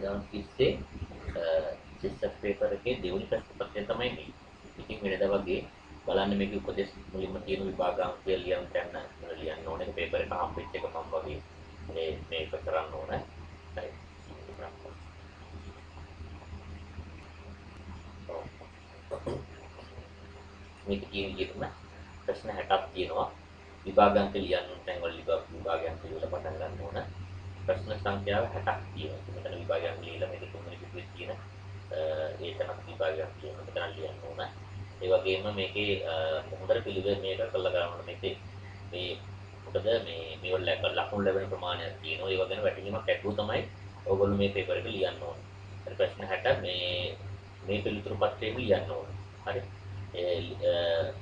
2030 සිස්සක් paper එකේ දෙවෙනි ප්‍රශ්න පත්‍රය තමයි මේ. ඉතින් වෙනදා වගේ බලන්න මේකේ උපදෙස් මුලින්ම තියෙන විභාග අංකය ලියන්න තැන ලියන්න ඕනේ. පේපර් එක හම්බෙච්ච එක මම වගේ මේ මේක කරන්න ඕන. හරි. මේක කියන විදිහටම ප්‍රශ්න 60ක් තියෙනවා. විභාග අංක ලියන්න තැන් වල විභාග අංක ලියලා පටන් ගන්න ඕන. ප්‍රශ්න සංඛ්‍යාව 60ක් තියෙනවා. මෙතන විභාග අංක ලියලා මේක තුන්වෙනි පිටුවේ තියෙන ඒ තැනත් විභාග අංක තියෙනවා. මෙතන ලියන්න ඕන. ඒ වගේම මේකේ හොඳට පිළිවෙල මේක කරලා ගන්න ඕන. මේකේ මේ මොකද මේ මේවල ලකුණු ලැබෙන ප්‍රමාණයක් තියෙනවා. ඒව ගැන වැටහීමක් ඇතුව තමයි ඔයගොල්ලෝ මේ පේපර් එක ලියන්න ඕන. හරි, ප්‍රශ්න 60 මේ මේ පිළිතුරු පත්‍රයේම ලියන්න ඕන. හරි. ඒ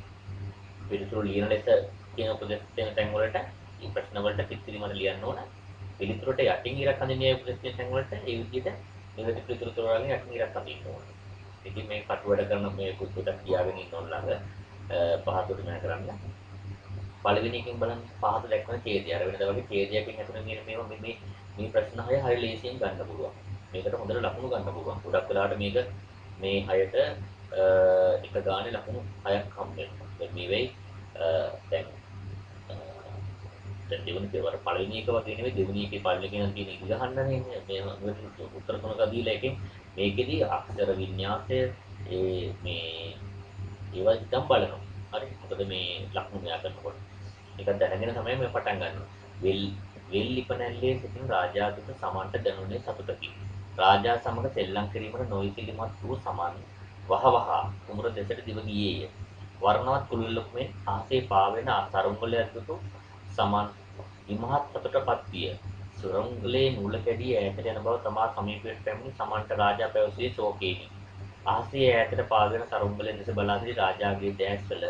පිළිතුරු ලියන ලෙස කියන උපදෙස් දෙන තැන් වලට මේ ප්‍රශ්න වලට පිළිතුරු ලියන්න ඕන. පිළිතුරට යටින් ඉරක් අඳින්නේ උපදෙස් දෙන තැන් වලට ඒ විදිහට නිවැරදි පිළිතුරු තෝරාගෙන යටින් ඉරක් අඳින්න ඕන. ඉතින් මේ කටු වැඩ කරන මේ කුත්තුටක් තියාගෙන ඉන්න ඕන ළඟ පහසුවට මම කරන්න. පළවෙනි එකෙන් බලන්න පහත දක්වන ඡේදය. අර වෙනදා වගේ ඡේදයකින් ඇතුළේ තියෙන මේවා මේ මේ ප්‍රශ්න හය හරි ලේසියෙන් ගන්න පුළුවන්. මේකට හොඳට ලකුණු ගන්න පුළුවන්. ගොඩක් වෙලාවට මේක මේ හයට එක ගානේ ලකුණු හයක් හම්බ වෙනවා. දැන් මේ වෙයි දැන් දැන් දෙවෙනි පේවර පළවෙනි එක වගේ නෙවෙයි, දෙවෙනි එකේ පළවෙනි එකේ නම් තියෙන ඉඟ ගහන්නනේ මේ උත්තර තුනක දීලා එකෙන් මේකෙදි අක්ෂර වින්‍යාසය ඒ මේ ඒවා හිතන් බලනවා. හරි, මොකද මේ ලකුණු මෙයා කරනකොට ඒක දැනගෙන තමයි මේ පටන් ගන්න. වෙල් වෙල්ලිපනැල්ලේ සිටින රාජා දුක සමන්ට දැනුනේ සතුටකි. රාජා සමග සෙල්ලම් කිරීමට නොයිසිලිමත් වූ සමන් වහවහ කුමර දෙසට දිව ගියේය. වර්ණවත් කුළුල්ලකු මෙන් අහසේ පාවෙන සරුංගලයක් දුටු සමන් ඉමහත් සතුටපත් විය. සුරංගලේ නූල කැඩී ඈතට යන බව තමා සමීපයට පැමිණි සමන්ට රාජා පැවසුවේ ශෝකයෙනි. අහසේ ඈතට පාවෙන සරුංගලයේ දෙස බලා සිටි රාජාගේ දැස්වල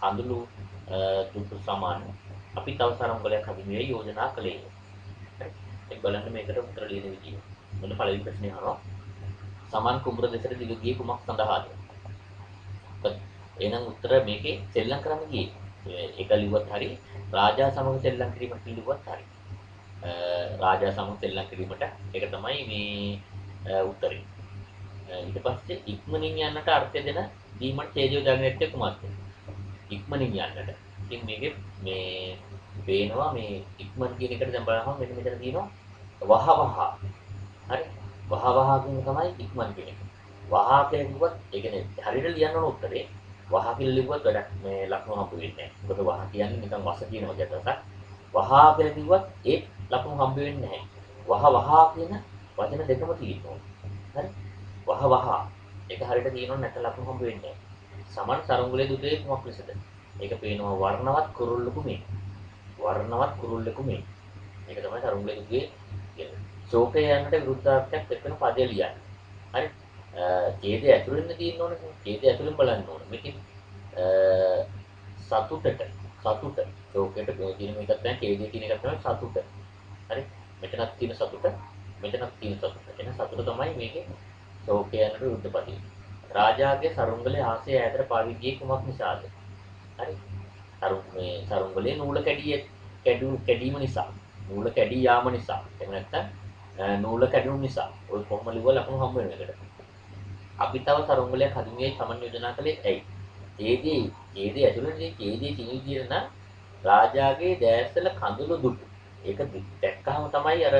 කඳුළු දුටු සමන් අපි තව සරුංගලයක් හදිමියේ යෝජනා කළේය. හරි. දැන් බලන්න මේකට උත්තර ලියන විදිය. මොන පළවෙනි ප්‍රශ්නේ අහනවා. සමන් කුඹුර දෙසට දිව ගියේ කුමක් සඳහාද? එහෙනම් උත්තර මේකේ සෙල්ලම් කරන්න ගියේ. ඒක ලිව්වත් හරි, රාජා සමග සෙල්ලම් කිරීමට ලිව්වත් හරි. රාජා සමග සෙල්ලම් කිරීමට ඒක තමයි මේ උත්තරේ. ඊට පස්සේ ඉක්මනින් යන්නට අර්ථය දෙන දීමට ඡේදය යොදාගෙන ඇත්තේ කුමක්ද? ඉක්මනින් යන්නට. ඉතින් මේකේ මේ පේනවා මේ ඉක්මන් කියන එකට දැන් බලනවාම මෙන්න මෙතන තියෙනවා වහ වහ. හරි. වහ වහ කියන තමයි ඉක්මන් කියන එක. වහ කියලා කිව්වත් ඒ කියන්නේ හරියට ලියන්න ඕන උත්තරේ. වහ කියලා ලිව්වත් වැඩක් මේ ලකුණු හම්බ වෙන්නේ නැහැ. මොකද වහ කියන්නේ නිකන් වස කියන වගේ අදහසක්. වහ කියලා කිව්වත් ඒ ලකුණු හම්බ වෙන්නේ නැහැ. වහ වහ කියන වචන දෙකම තියෙනවා. හරි. වහ වහ ඒක හරියට තියෙනව නැත්නම් ලකුණු හම්බ වෙන්නේ නැහැ. සමන් සරුංගලයේ දුටේ කුමක් ලෙසද? ඒක පේනවා වර්ණවත් කුරුල්ලකු මේ. වර්ණවත් කුරුල්ලකු මේ. මේක තමයි සරුංගලයේ දුටේ කියන්නේ. ශෝකය යන්නට විරුද්ධාර්ථයක් දක්වන පදය ලියන්න. හරි. ඡේදය ඇතුළෙන් තියෙන්න ඕනේ. ඡේදය ඇතුළෙන් බලන්න ඕනේ. මේකේ සතුටට සතුට ශෝකයට මේ තියෙන මේකක් තමයි ඡේදයේ තියෙන එකක් තමයි සතුට. හරි. මෙතනක් තියෙන සතුට, මෙතනක් තියෙන සතුට. එහෙනම් සතුට තමයි මේකේ ශෝකය යන්නට විරුද්ධ පදය. රාජාගේ සරුංගලයේ ආසය ඈතට පාවී ගියේ කුමක් නිසාද? හරි. මේ සරුංගලයේ නූල කැඩීම නිසා. නූල කැඩී යාම නිසා. එහෙම නැත්නම් නූල කැඩුණු නිසා. ඔය කොහොම ලිව්ව ලකුණු හම්බ වෙන එකට. අපි තව සරුංගලයක් හදුමියයි සමන් යෝජනා කළේ ඇයි? ඡේදයේ ඡේදයේ ඇතුළේ ඡේදයේ තියෙන විදියට නම් රාජාගේ දැස්වල කඳුළු දුටු. ඒක දැක්කහම තමයි අර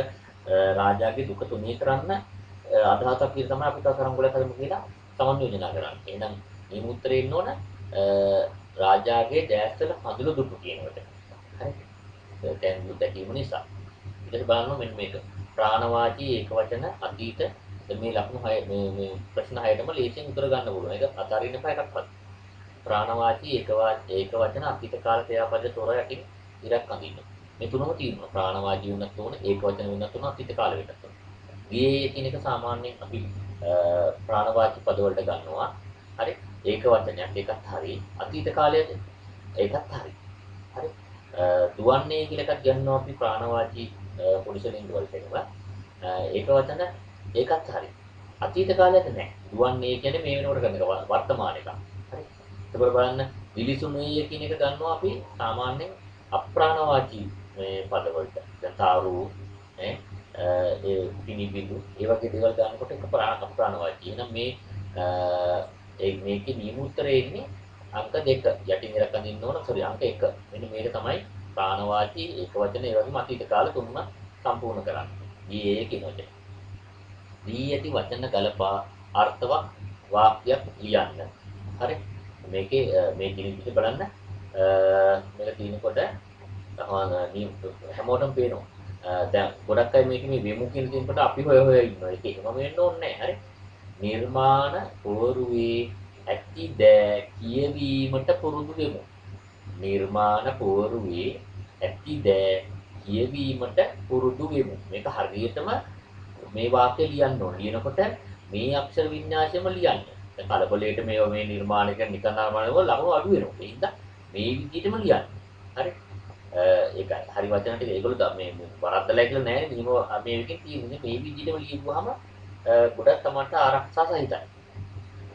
රාජාගේ දුක තුනී කරන්න අදහසක් විදිහට තමයි අපි තව සරුංගලයක් හදමු කියලා සමන් යෝජනා කරන්නේ. එහෙනම් මේ උත්තරේ ඉන්න ඕන රාජාගේ දැස්වල කඳුළු දුටු කියන එකට. හරි. දැන් දැකීම නිසා. ඊට පස්සේ බලන්න මෙන්න මේක. ප්‍රාණවාචී ඒකවචන අතීත මේ ලකුණු හය මේ මේ ප්‍රශ්න හයටම ලේසියෙන් උත්තර ගන්න පුළුවන්. ඒක අතාරින්න එපා එකක්වත්. ප්‍රාණවාචී ඒකවචන අතීත කාල ක්‍රියාපද තොර යටින් ඉරක් අඳින්න. මේ තුනම තියෙනවා. ප්‍රාණවාචී වෙන්නත් ඕන, ඒකවචන වෙන්නත් ඕන, අතීත කාල වෙන්නත් ඕන. ගියේ කියන එක සාමාන්‍යයෙන් අපි ප්‍රාණවාචී පද වලට ගන්නවා. හරි. ඒකවචනයක් ඒකත් හරි. අතීත කාලයද ඒකත් හරි. හරි. දුවන්නේ කියලා එකක් ගන්නවා අපි ප්‍රාණවාචී පුරුෂ ලිංග වලට එනවා. ඒකවචන ඒකත් හරි. අතීත කාලයද නෑ. දුවන්නේ කියන්නේ මේ වෙනකොට කරන එක වර්තමාන එකක්. හරි. එතකොට බලන්න විලිසුණුය කියන එක ගන්නවා අපි සාමාන්‍යයෙන් අප්‍රාණවාචී මේ පද වලට. දැන් තාරු නේ ඒ පිනිබිඳු ඒ වගේ දේවල් ගන්නකොට එක අප්‍රාණවාචී. එහෙනම් මේ ඒ මේකේ නියම උත්තරේ එන්නේ අංක 2. යටින් ඉරක් අඳින්න ඕන. සෝරි අංක 1. මෙන්න මේක තමයි ප්‍රාණවාචී ඒක වචන ඒ වගේම අතීත කාල තුනම සම්පූර්ණ කරන්නේ. ගියේ කියන වචන. දී ඇති වචන ගලපා අර්ථවත් වාක්‍යයක් ලියන්න. හරි. මේකේ මේ කියන විදිහට බලන්න. මේක තියෙනකොට හැමෝටම පේනවා. දැන් ගොඩක් අය මේක මේ වෙමු කියන දේකට අපි හොය හොය ඉන්නවා. ඒක එහෙම වෙන්න ඕනේ නැහැ. හරි. නිර්මාණ පෝරුවේ ඇති දෑ කියවීමට පුරුදු වෙමු. නිර්මාණ පෝරුවේ ඇති දෑ කියවීමට පුරුදු වෙමු. මේක හරියටම මේ වාක්‍ය ලියන්න ඕන. ලියනකොට මේ අක්ෂර වින්‍යාසයම ලියන්න. දැන් කලබලයට මේවා මේ නිර්මාණ එක නිකන් නිර්මාණ වල ලකුණු අඩු වෙනවා. ඒ හින්දා මේ විදිහටම ලියන්න. හරි. ඒකයි. හරි වචන ටික ඒගොල්ලෝ මේ වරද්දලා කියලා නෑ නේ. නියම මේ එකෙන් තියෙන්නේ මේ විදිහටම ලියුවාම ගොඩක් තමන්ට ආරක්ෂා සහිතයි.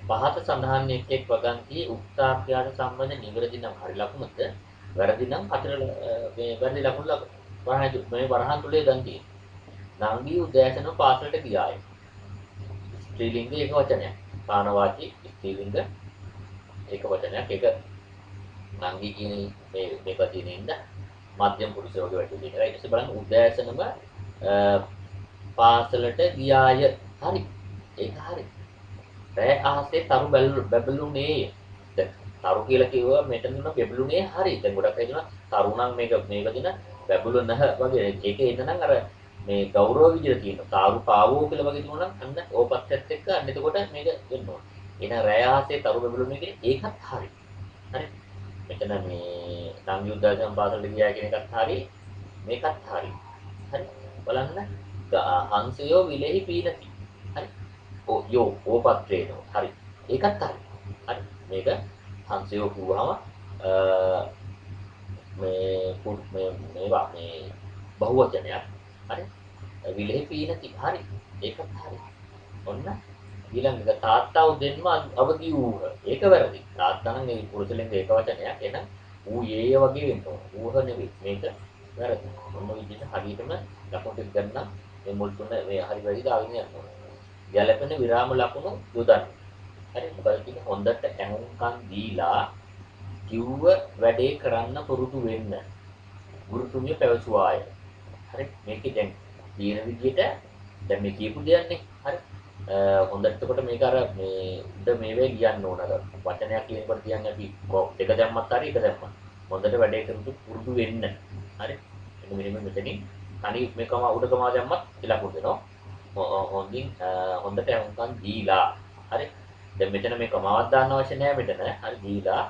පහත සඳහන් එක් එක් වගන්තියේ උක්තාක්‍රියාට සම්බන්ධ නිවැරදි නම් හරි ලකුණුද වැරදි නම් හතර මේ වැරදි ලකුණු වරහන් මේ වරහන් තුලේ දැන් තියෙනවා. නංගි උදෑසනම පාසලට ගියාය. ස්ත්‍රීලිංග ඒක වචනයක්. ප්‍රාණවාචී ස්ත්‍රීලිංග ඒක වචනයක්. ඒක නංගි කියන මේ මේක තියෙන ඉඳ මධ්‍යම පුරුෂ වගේ වැටෙන එක. ඊට පස්සේ බලන්න උදෑසනම පාසලට ගියාය. හරි. ඒක හරි. රෑ අහසේ තරු බැබළුනේය. දැන් තරු කියලා කිව්වා මෙතන නම් බැබළුනේ හරි. දැන් ගොඩක් අය කියනවා තරු නම් මේක මේක දින බැබළුනහ වගේ. ඒකේ එන්න නම් අර මේ ගෞරව විදියට තියෙනවා. තාරු පාවෝ කියලා වගේ තිබුණා නම් අන්න ඕපත්‍යත් එක්ක අන්න එතකොට මේක වෙන්න ඕන. එහෙනම් රෑ අහසේ තරු බැබළුනේ කියන්නේ ඒකත් හරි. හරි. මෙතන මේ නංගි උදෑසන පාසලට ගියා කියන එකත් හරි. මේකත් හරි. හරි. බලන්න හංසයෝ විලෙහි පීනති. හරි. යෝ ඕපත්‍රේනෝ. හරි. ඒකත් හරි. හරි. මේක හංසයෝ කිව්වහම මේ මේ මේවා මේ බහුවචනයක්. හරි. විලෙහි පීනති. හරි. ඒකත් හරි. ඔන්න ඊළඟ එක තාත්තා උදෙන්ම අවදි වූහ. ඒක වැරදි. තාත්තා නම් ඒ පුරුෂ ලිංග ඒක වචනයක්. එහෙනම් ඌ යේය වගේ වෙන්න ඕන. ඌහ නෙවෙයි. මේක වැරදි. ඔන්න විදිහට හරියටම ලකුණු ටික ගන්න මේ මුල් තුන මේ හරි වැරදි දාගෙන යන්න ඕන. ගැලපෙන විරාම ලකුණු යොදන්න. හරි. මොකද කියන්නේ හොඳට ඇහුම්කන් දීලා කිව්ව වැඩේ කරන්න පුරුදු වෙන්න. ගුරුතුමිය පැවසුවාය. හරි. මේකේ දැන් තියෙන විදිහට දැන් මේ කියපු දෙයක්නේ. හරි. හොඳට එතකොට මේක අර මේ උඩ මේ වේ ලියන්න ඕන. අර වචනයක් කියනකොට කියන්නේ අපි දෙක දැම්මත් හරි එක දැම්මත්. හොඳට වැඩේ කරන්න පුරුදු වෙන්න. හරි. මෙන්න මෙහෙම මෙතනින් තනි මේකම උඩ කමා දැම්මත් ලකුණු දෙනවා. හොඳින් හොඳට අහුම්කන් දීලා. හරි. දැන් මෙතන මේ කමාවක් දාන්න අවශ්‍ය නෑ මෙතන. හරි දීලා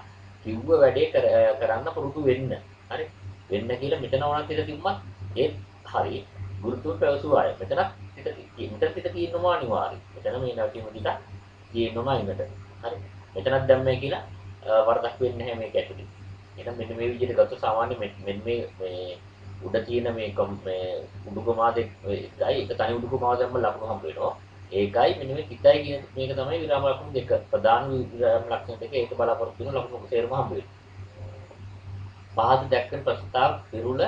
කිව්ව වැඩේ කරන්න පුරුදු වෙන්න. හරි. වෙන්න කියලා මෙතන ඕනක් තියලා තිබ්බත් ඒත් හරි. ගුරුතුමෝ පැවසුවාය. මෙතනත් මෙතන පිට තියෙනවා අනිවාර්යයි. මෙතන මේ නැවතීම ටික තියෙනවා අයිනට. හරි. මෙතනත් දැම්මේ කියලා වරදක් වෙන්නේ නැහැ මේක ඇතුලේ. එහෙනම් මෙන්න මේ විදිහට ගත්තොත් සාමාන්‍ය මෙන්න මේ මේ උඩ තියෙන මේ මේ උඩුකමා දෙක එකයි එක තනි උඩුකමාව දැම්ම ලකුණු හම්බ වෙනවා. ඒකයි මෙන්න මේ තිතයි කියන මේක තමයි විරාම ලකුණු දෙක. ප්‍රධාන විරාම ලක්ෂණ දෙක ඒක බලාපොරොත්තු වෙන ලකුණු සේරම හම්බ වෙනවා. පහත දැක්වෙන ප්‍රස්තාව පිරුළ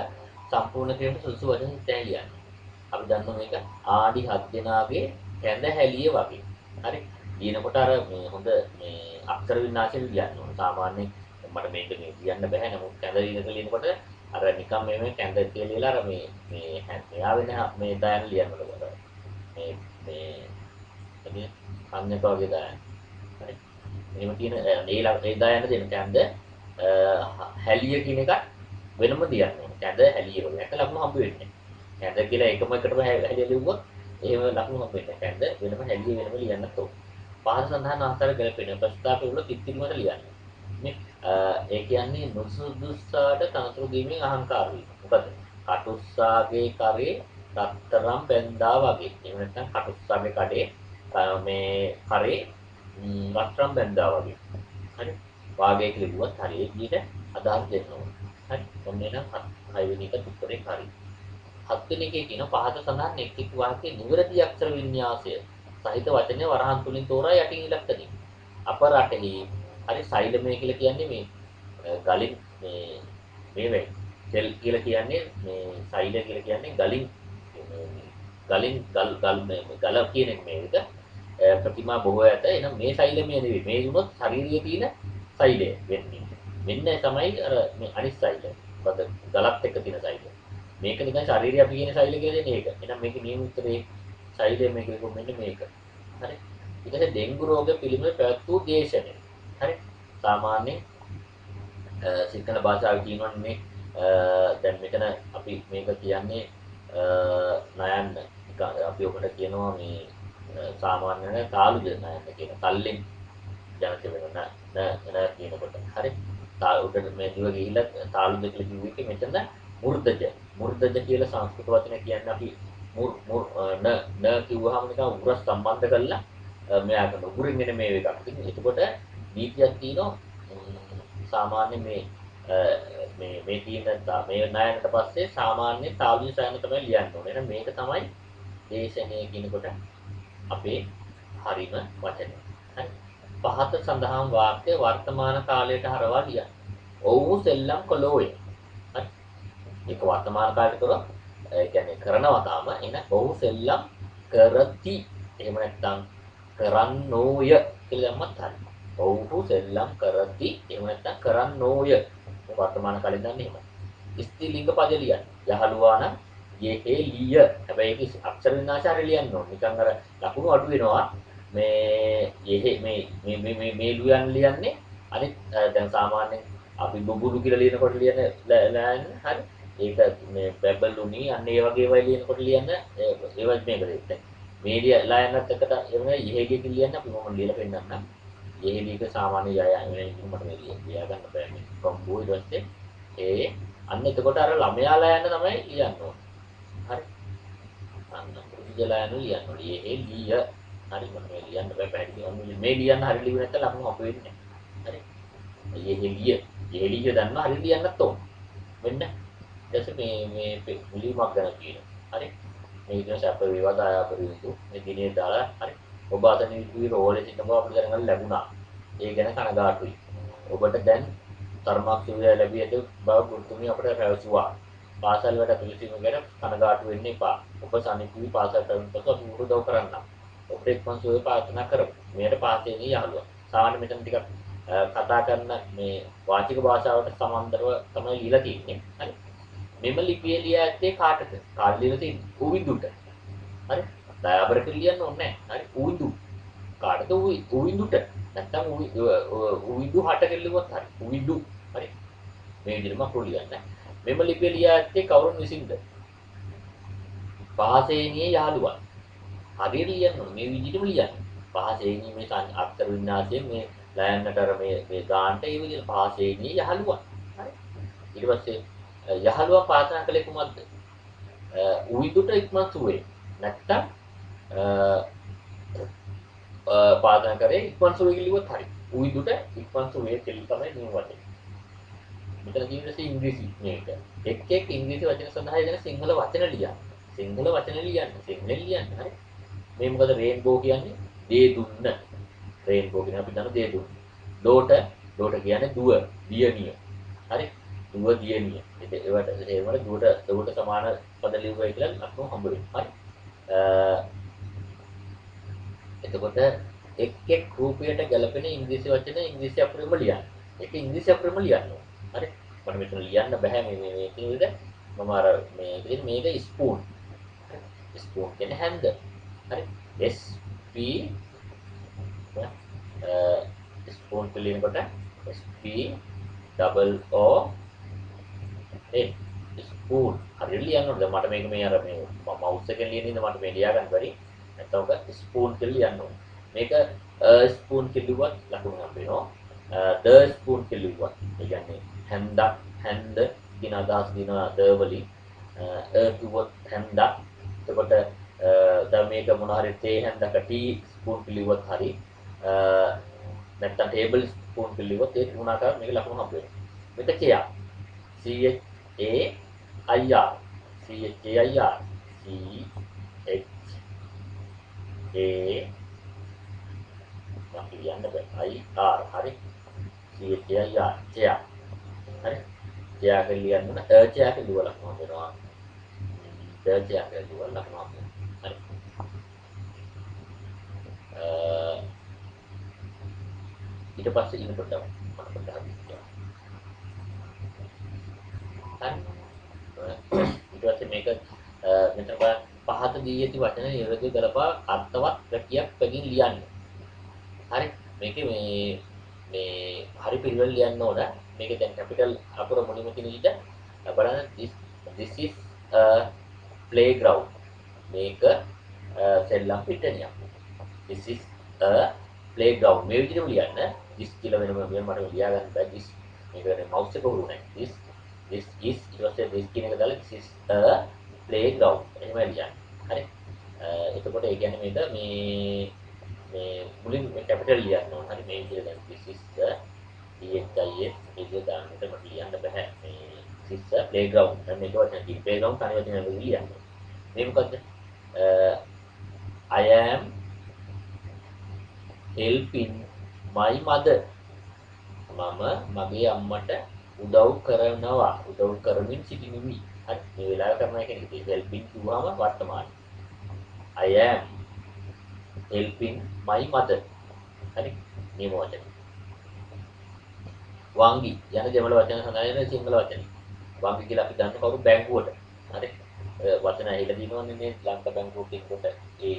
සම්පූර්ණ කිරීමට සුදුසු වචන හිතේ ලියන්න. අපි දන්නවා මේක ආඩි හත් දෙනාගේ කැඳ හැලිය වගේ. හරි. ලියනකොට අර මේ හොඳ මේ අක්ෂර වින්‍යාසයෙන් ලියන්න ඕන. සාමාන්‍යයෙන් මට මේක මේ ලියන්න බෑ. නමුත් කැඳ ලියනකොට අර නිකන් මේ මේ කැඳ කියලා ලියලා අර මේ මේ මෙයා වෙන මේ දයන් ලියන්න ඕන. මේ මේ එන්නේ කන්නක වගේ දයන්. හරි. මෙහෙම තියෙන ඒ ඒ දයන් දෙන කැඳ හැලිය කියන එක වෙනම ලියන්න ඕන. කැඳ හැලිය වගේ. නැත්නම් ලකුණු හම්බ වෙන්නේ නැහැ. කැඳ කියලා එකම එකටම හැලිය ලිව්වොත් එහෙම ලකුණු හම්බ වෙන්නේ නැහැ. කැඳ වෙනම හැලිය වෙනම ලියන්නත් ඕන. පහත සඳහන් ආකාර ගැලපෙන ප්‍රස්තාව වල තිත්තිරිමට ලියන්න. මේ ඒ කියන්නේ නුසුදුසාට තනතුරු දීමෙන් අහංකාර වීම. මොකද කටුස්සාගේ කරේ රත්තරන් බැඳා වගේ. එහෙම නැත්නම් කටුස්සාගේ කඩේ මේ කරේ රත්තරන් බැඳා වගේ. හරි. වාගේ කියලා ලිව්වත් හරි ඒ විදිහට අදහස් දෙන්න ඕන. හරි. ඔන්න එහෙනම් 6 වෙනි එක උත්තරේ හරි. 7 වෙනි එකේ කියන පහත සඳහන් එක් එක් වාක්‍යයේ නිවැරදි අක්ෂර වින්‍යාසය සහිත වචනය වරහන් තුලින් තෝරා යටින් ඉලක්ක දෙන්න. අප රටෙහි හරි සෛලමය කියලා කියන්නේ මේ ගලින් මේ මේ වෙයි. සෙල් කියලා කියන්නේ මේ සෛල කියලා කියන්නේ ගලින් මේ ගලින් ගල් ගල් මේ ගල කියන එක මේක ප්‍රතිමා බොහෝ ඇත. එහෙනම් මේ සෛලමය නෙවෙයි. මේ වුණොත් ශරීරයේ තියෙන සෛලය වෙන්නේ. මෙන්න තමයි අර මේ අනිත් සෛලය. මොකද ගලත් එක්ක තියෙන සෛලය. මේක නිකන් ශරීරය අපි කියන සෛලය කියලා දෙන්නේ ඒක. එහෙනම් මේකේ නියම උත්තරේ සෛලය මේක මෙන්න මේක. හරි. ඊට පස්සේ ඩෙන්ගු රෝග පිළිබඳ පැවැත් වූ දේශනය. හරි. සාමාන්‍යයෙන් සිංහල භාෂාවේ කියනවනේ මේ දැන් මෙතන අපි මේක කියන්නේ නයන්න. අපි ඔකට කියනවා මේ සාමාන්‍ය න තාලුජ නයන්න කියන තල්ලෙන් ජනිත වෙන න න කියනකොට. හරි. උඩට මේ දිව ගිහිල්ලා තාලුජ කියලා කිව්ව එකේ මෙතන මුර්ධජ. මුර්ධජ කියලා සංස්කෘත වචන කියන්නේ අපි මුර් මුර් න න කිව්වහම නිකන් උගුරස් සම්බන්ධ කරලා මෙයා කරන උගුරින් එන මේ එකක්. ඉතින් එතකොට නීතියක් තියෙනවා සාමාන්‍ය මේ මේ මේ තියෙන මේ ණයනට පස්සේ සාමාන්‍ය තාලුජ සයන තමයි ලියන්න ඕනේ. එහෙනම් මේක තමයි දේශනය කියනකොට අපේ හරිම වචනය. හරි. පහත සඳහන් වාක්‍ය වර්තමාන කාලයට හරවා ලියන්න. ඔව්හු සෙල්ලම් කළෝය. හරි. ඒක වර්තමාන කාලයට කරොත් ඒ කියන්නේ කරනවා තාම. එහෙනම් ඔව්හු සෙල්ලම් කරති. එහෙම නැත්නම් කරන්නෝය කියලා දැම්මත් හරි. ඔව්හු සෙල්ලම් කරති. එහෙම නැත්නම් කරන්නෝය. මේ වර්තමාන කාලේ දන්නේ එහෙමයි. ස්ත්‍රීලිංග පද ලියන්න. යහළුවා නම් යෙහෙලිය. හැබැයි ඒක අක්ෂර විනාශ හරි ලියන්න ඕන. නිකන් අර ලකුණු අඩු වෙනවා. මේ යෙහෙ මේ මේ මේ මේ මේ ලියන්න ලියන්නේ අනිත් දැන් සාමාන්‍යයෙන් අපි බුබුලු කියලා ලියනකොට ලියන ලෑන් හරි. ඒක මේ බැබළුනි අන්න ඒ වගේ ඒවා ලියනකොට ලියන්න ඒවත් මේක දෙන්න. මේ ලියන්නත් එකට එහෙම යෙහෙලිය කියලා ලියන්න අපි මොකද ලියලා පෙන්නන්නම්. යෙහෙලියක සාමාන්‍ය ය වෙන විදිහට මට මේ ලියා ගන්න බෑ මේ කොම්බෝ ඊට පස්සේ ඒ අන්න එතකොට අර ළමයා ලයන්න තමයි ලියන්න ඕනේ. හරි. අන්න පුරුෂ ලයන්න ලියන්න ඕනේ. යෙහෙලිය. හරි මට මේ ලියන්න බෑ පැහැදිලි. මේ ලියන්න හරි ලියුවේ නැත්නම් ලකුණු හම්බ වෙන්නේ නැහැ. හරි. යෙහෙලිය. යෙහෙලිය දන්නවා හරි ලියන්නත් ඕන. මෙන්න ඊට පස්සේ මේ මේ ලියුමක් ගැන කියනවා. හරි. මේ විදිහට සැප වේවා දයාබර යුතු මේ දිනේ දාලා හරි. ඔබ අතනින් වී රෝලේ සිටින බව අපිට දැනගන්න ලැබුණා. ඒ ගැන කනගාටුයි. ඔබට දැන් තරමක් සුවය ලැබී ඇති බව ගුරුතුමිය අපට පැවසුවා. පාසල් වැඩ පිළිසීම ගැන කනගාටු වෙන්න එපා. ඔබ සනීප වී පාසල් පැමිණ පසු අපි උදව් කරන්නම්. ඔබට ඉක්මන් සුවය ප්‍රාර්ථනා කරමු. මෙයට පාසලේ යහළුවා. සාමාන්‍ය මෙතන ටිකක් කතා කරන මේ වාචික භාෂාවට සමාන්තරව තමයි ලියලා තියෙන්නේ. හරි. මෙම ලිපිය ලියා ඇත්තේ කාටද? කාට ලියලා තියෙන්නේ? උවිඳුට. හරි. දයාබර කියලා ලියන්න ඕනේ නැහැ. හරි. උවිඳු. කාටද? උවිඳුට. නැත්තම් උවිඳු හට කියලා ලිව්වොත් හරි. උවිඳු. හරි. මේ විදිහටම අකුරු ලියන්න. මෙම ලිපිය ලියා ඇත්තේ කවුරුන් විසින්ද? පහසේනියේ යහළුවන්. හරියට ලියන්න ඕනේ. මේ විදිහටම ලියන්න. පහසේනියේ මේ අක්ෂර වින්‍යාසයෙන් මේ ලයන්නට අර මේ මේ ගානට ඒ විදිහට පහසේනියේ යහළුවන්. හරි. ඊට පස්සේ යහළුවන් ප්‍රාර්ථනා කළේ කුමක්ද? උවිඳුට ඉක්මන් සුවය. නැත්තම් ප්‍රාර්ථනා කරේ ඉක්මන් සුවය කියලා ලිව්වොත් හරි. උවිඳුට ඉක්මන් සුවය කියලා තමයි නියම වචනේ. මෙතන තියෙන්නේ ඉංග්‍රීසි මේක. එක් එක් ඉංග්‍රීසි වචන සඳහා යෙදෙන සිංහල වචන ලියන්න. සිංහල වචන ලියන්න. සිංහලෙන් ලියන්න. හරි. මේ මොකද රේන්බෝ කියන්නේ? දේ දුන්න. රේන්බෝ කියන්නේ අපි දන්න දේ දුන්න. ඩෝටර් ඩෝටර් කියන්නේ දුව, දියණිය. හරි. දුව දියණිය. ඉතින් ඒවට ඒවට දුවට දුවට සමාන පද ලිව්වයි කියලා ලකුණු හම්බ වෙනවා. හරි. එතකොට එක් එක් රූපයට ගැලපෙන ඉංග්‍රීසි වචන ඉංග්‍රීසි අකුරෙන්ම ලියන්න. ඒක ඉංග්‍රීසි අකුරෙන්ම ලියන්න ඕනේ. හරි. මට මෙතන ලියන්න බෑ මේ මේ මේ කියන විදිහට. මම අර මේ ඉතින් මේක ස්පූන්. ස්පූන් කියන්නේ හැන්ද. හරි. S P spoon කියලා ලියනකොට S P double O N spoon. හරියට ලියන්න ඕනේ. දැන් මට මේක මේ අර මේ මවුස් එකෙන් ලියන ඉඳ මට මේ ලියා ගන්න බැරි. නැත්නම් ඔක ස්පූන් කියලා ලියන්න ඕනේ. මේක ස්පූන් කියලා ලිව්වත් ලකුණු හම්බ වෙනවා. ද ස්පූන් කියලා ලිව්වත්. ඒ කියන්නේ හැන්දක් හැන්ද කියන අදහස් දෙනවා ද වලින්. කිව්වොත් හැන්දක්. එතකොට දැන් මේක මොන හරි තේ හැන්දක ටී ස්පූන් කියලා ලිව්වත් හරි. නැත්නම් ටේබල් ස්පූන් කියලා ලිව්වොත් ඒ තුන ආකාර මේක ලකුණු හම්බ වෙනවා. මේක chair. C H A I R C H A I R C H A මම කියන්න බෑ I R හරි C H A I R chair. හරි. චෙයා කියලා ලියන්න ඕන. අ චෙයා කියලා ලිව්වා ලකුණු හම්බ වෙනවා. ද චෙයා කියලා ලිව්වා ලකුණු හම්බ වෙනවා. ඊට පස්සේ ඉන්න පොඩ්ඩක් මට පොඩ්ඩක් හරි. ඊට පස්සේ මේක මෙතන බලන්න පහත දී ඇති වචන නිවැරදිව ගලපා අර්ථවත් වැකියක් බැගින් ලියන්න. හරි. මේකේ මේ මේ හරි පිළිවෙල ලියන්න ඕන. මේක දැන් කැපිටල් අකුර මුලින්ම තියෙන විදිහට බලන්න this is a playground. මේක සෙල්ලම් පිට්ටනියක්. This is a playground. මේ විදිහටම ලියන්න. This කියලා වෙනම වෙන මට ලියා ගන්න බෑ. This මේක වෙන මවුස් එක හුරු නෑ. This this is ඊට පස්සේ this කියන එක දාලා this is a playground. එහෙම ලියන්න. හරි. එතකොට ඒ කියන්නේ මේක මේ මේ මුලින් මේ කැපිටල් ලියන්න ඕන. හරි මේ විදිහට දැන් this is the D H I S මේ විදිහට දාන්නට මට ලියන්න බෑ. මේ this is a playground. දැන් මේක වචන තියෙන playground තනි වචන වලින් ලියන්න. මේ මොකද්ද? I am helping my mother. මම මගේ අම්මට උදව් කරනවා. උදව් කරමින් සිටිනුමි. හරි මේ වෙලාව කරනවා කියන එක helping කිව්වම වර්තමාන. I am helping my mother. හරි නියම වචන. වංගි යන දෙමළ වචන සඳහන් වෙන සිංහල වචන. වංගි කියලා අපි දන්න කවුරු බැංකුවට. හරි වචන ඇහිලා දිනවනේ නේ ලංකා බැංකුව කියනකොට ඒ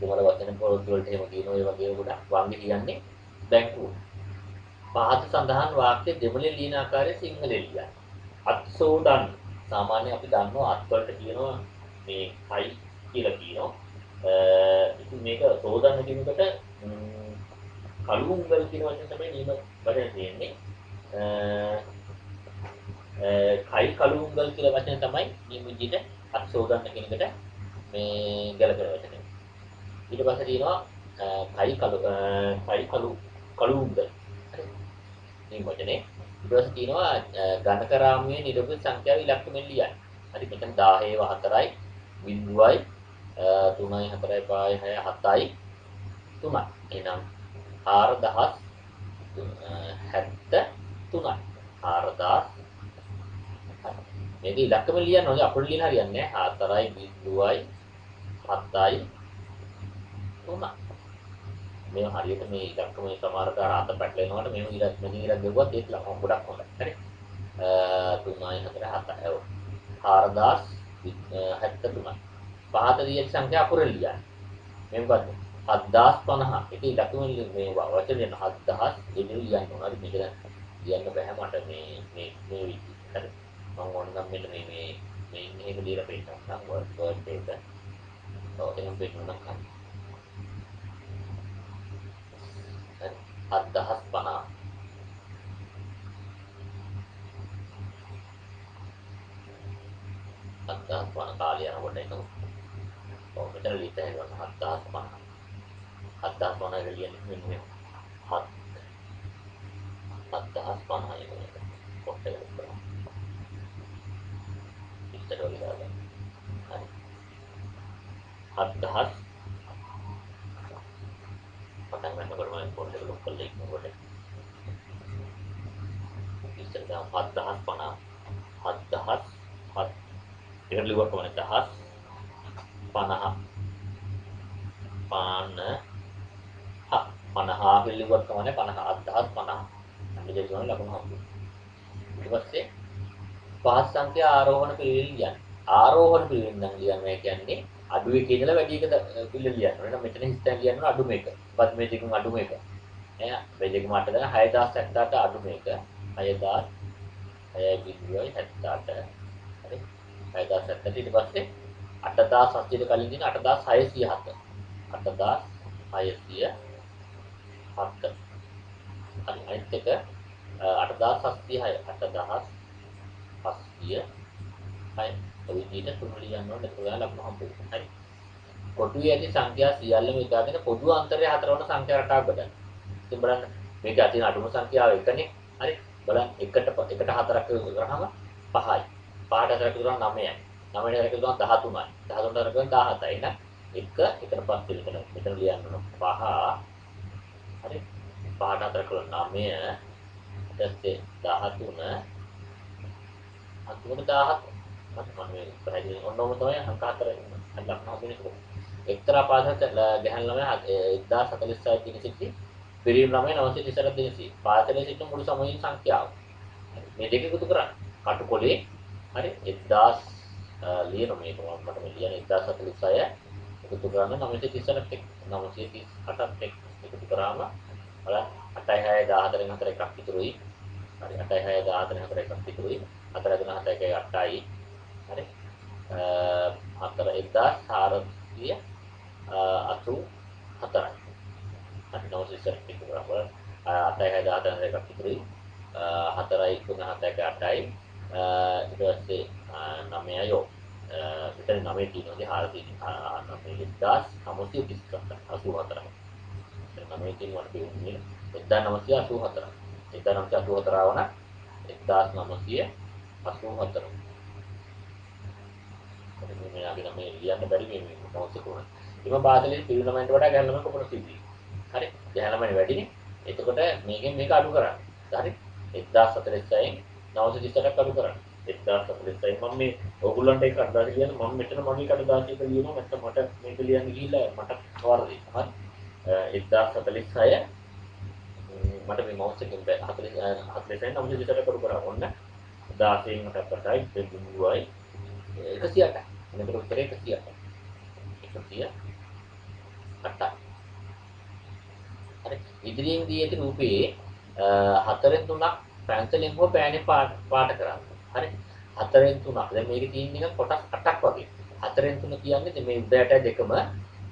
දෙමළ වචන පොරොත්තු වලට එහෙම කියනවා ඒ වගේ ගොඩක් වංගි කියන්නේ බැංකුව. පහත සඳහන් වාක්‍ය දෙමළෙන් ලියන ආකාරය සිංහලෙන් ලියන්න. අත්සෝදන් සාමාන්‍යයෙන් අපි දන්නවා අත් වලට කියනවා මේ කයි කියලා කියනවා. ඉතින් මේක සෝදන්න කියනකොට කළු උංගල් කියන වචන තමයි නියම වචන තියෙන්නේ. කයි කළු උංගල් කියලා වචන තමයි නියම විදිහට අත් සෝදන්න කියන එකට මේ ගැලපෙන වචනේ. ඊට පස්සේ තියෙනවා කයි කළු කයි කළු කළු උංගල්. හරි. මේ වචනේ. ඊට පස්සේ තියෙනවා ගණක රාමුවේ නිරූපිත සංඛ්‍යාව ඉලක්කමෙන් ලියන්න. හරි මෙතන 10 4යි 0යි 3යි 4යි 5යි 6 7යි 3යි. එහෙනම් 4073යි. 4000 මේක ඉලක්කම ලියන්න ඕනේ අපුරු ලියන හරියන්නේ නැහැ. 4යි 0යි 7යි 3යි. මේ හරියට මේ ඉලක්කම සමහරට අර අත පැටලෙනවට මේව ඉලක්ක මෙතන ඉලක්ක ගෙවුවත් ඒත් ලකුණු ගොඩක් හොඳයි. හරි. 3යි 4 7යි. ඔව්. 4073යි. පහත දී ඇති සංඛ්‍යා අකුරෙන් ලියන්න. මේ මොකද්ද? 7050. ඒක ඉලක්කම මේ වචන ලියන්න 7000 එන්නේ ලියන්න ඕන. හරි මේක දැන් ලියන්න බෑ මට මේ මේ මේ විදිහට. හරි. මම ඕන නම් මෙන්න මේ මේ මේ එහෙම ලියලා පෙන්නන්නම් වර්ඩ් එක. ඔව් එහෙම පෙන්නුනම් හරි. හරි 7050. 7050 කාලය යනකොට එනවා. ඔව් මෙතන ලියත හැකියි 7050. 7050 එක ලියන්නේ මෙන්න මෙහෙම. 7050 එක එක. පොට් එක කරා. ඉස්සර වගේ දාගන්න. හරි. 7000 පටන් ගන්නකොට මම පොට් එක ලොක් කරලා ඉන්නකොට ඉස්සර දාමු 7050. 7000 7 එකට ලිව්වක් කොහොමද? 1050 50 50 කියලා ලිව්වක් කොහොමද? 50 7050. අන්න දෙක තුන ලකුණු හම්බුනේ. ඊට පස්සේ පහත් සංඛ්‍යා ආරෝහණ පිළිවෙලින් ලියන්න. ආරෝහණ පිළිවෙලින් නම් ලියන්න කියන්නේ අඩු එකේ ඉඳලා වැඩි එක පිළිවෙල ලියන්න ඕනේ. එහෙනම් මෙතන හිස්තැන් ලියන්න ඕන අඩුම එක. පත් මේ දෙකම අඩුම එක. ඈ මේ දෙකම අට දාන 6078 අඩුම එක. 6000 6.78. හරි. 6078 ඊට පස්සේ 8700 ට කලින් තියෙන 8607. 8607. හරි අනිත් එක 8706. 8706. ඔය විදිහට තුන ලියන්න ඕනේ. එතකොට ගන්න ලකුණු හම්බ වෙනවා. හරි. කොටුවේ ඇති සංඛ්‍යා සියල්ලම එකගෙන පොදු අන්තරය හතර වන සංඛ්‍යා රටාවක් බෙදන්න. ඉතින් බලන්න මේක අතින් අඩුම සංඛ්‍යාව එකනේ. හරි. බලන්න එකට එකට හතරක් එකතු කරාම 5යි. 5ට හතරක් එකතු කරාම 9යි. 9ට හතරක් එකතු කරාම 13යි. 13ට හතරක් එකතු කරාම 17යි. එහෙනම් 1 එකට පස්සේ මෙතන මෙතන ලියන්න ඕන 5. හරි. 5ට හතරක් කරාම 9. ඊට පස්සේ 13. අන්තිමට 17. මම මේ පැහැදිලි ඔන්න ඔහොම තමයි අංක හතර ලකුණු හම්බෙන්නේ. එක්තරා පාසලක ගැහැණු ළමයා 1046 දින සිටි පිරිමි ළමයි 938 දෙනෙක්. පාසලේ සිටින මුළු සමූහයේ සංඛ්‍යාව. මේ දෙක එකතු කරන්න. කටුකොලේ හරි 1000 ලියන මේක මම මට මේ ලියන 1046 එකතු කරන්න 938ත් එක්ක 938ත් එක්ක එකතු කරාම බලන්න 8 6 14 4 එකක් ඉතුරුයි. හරි 8 6 14 4 එකක් ඉතුරුයි. 4 3 7 1 8යි. හරි 4 1484යි. හරි 938 එකතු කරාම බලන්න 8 6 14 4 එකක් ඉතුරුයි. 4 3 7 1 8යි. ඊට පස්සේ 9යි ඔව් මෙතන 9 තියෙනවා. ඉතින් 4 තියෙනවා. 9934 84යි. මෙතන 9 තියෙනවා මට පේන්නේ 1984. 1984 ආවනම් 1984. හරි මේ මෙයාගේ නම ලියන්න බැරි මේ මේ මවුස් එක උනා. එම පාසලේ පිරිමි ළමයින්ට වඩා ගැහැණු ළමයි කොපමණ සිද්ධි. හරි ගැහැණු ළමයි වැඩිනේ. එතකොට මේකෙන් මේක අඩු කරන්න. හරි 1046න් 938ක් අඩු කරන්න. 1046 මම මේ ඔයගොල්ලන්ට ඒක අඩදාසි ලියන්න මම මෙතන මගේ කඩදාසි එක ලියනවා නැත්නම් මට මේක ලියන්න ගිහිල්ලා මට වරදිනවා. හරි 1046 මට මේ මවුස් එකෙන් බෑ 46 938ක් අඩු කරා. ඔන්න 16න් 8ක් 8යි 2යි 108යි. එතකොට උත්තරේ 108යි. 108යි. හරි ඉදිරියෙන් දී ඇති රූපයේ 4න් 3ක් පැන්සලෙන් හෝ පෑනෙන් පාට කරන්න. හරි 4න් 3ක්. දැන් මේකේ තියෙන නිකන් කොටස් 8ක් වගේ. 4න් 3 කියන්නේ දැන් මේ උඩ යට දෙකම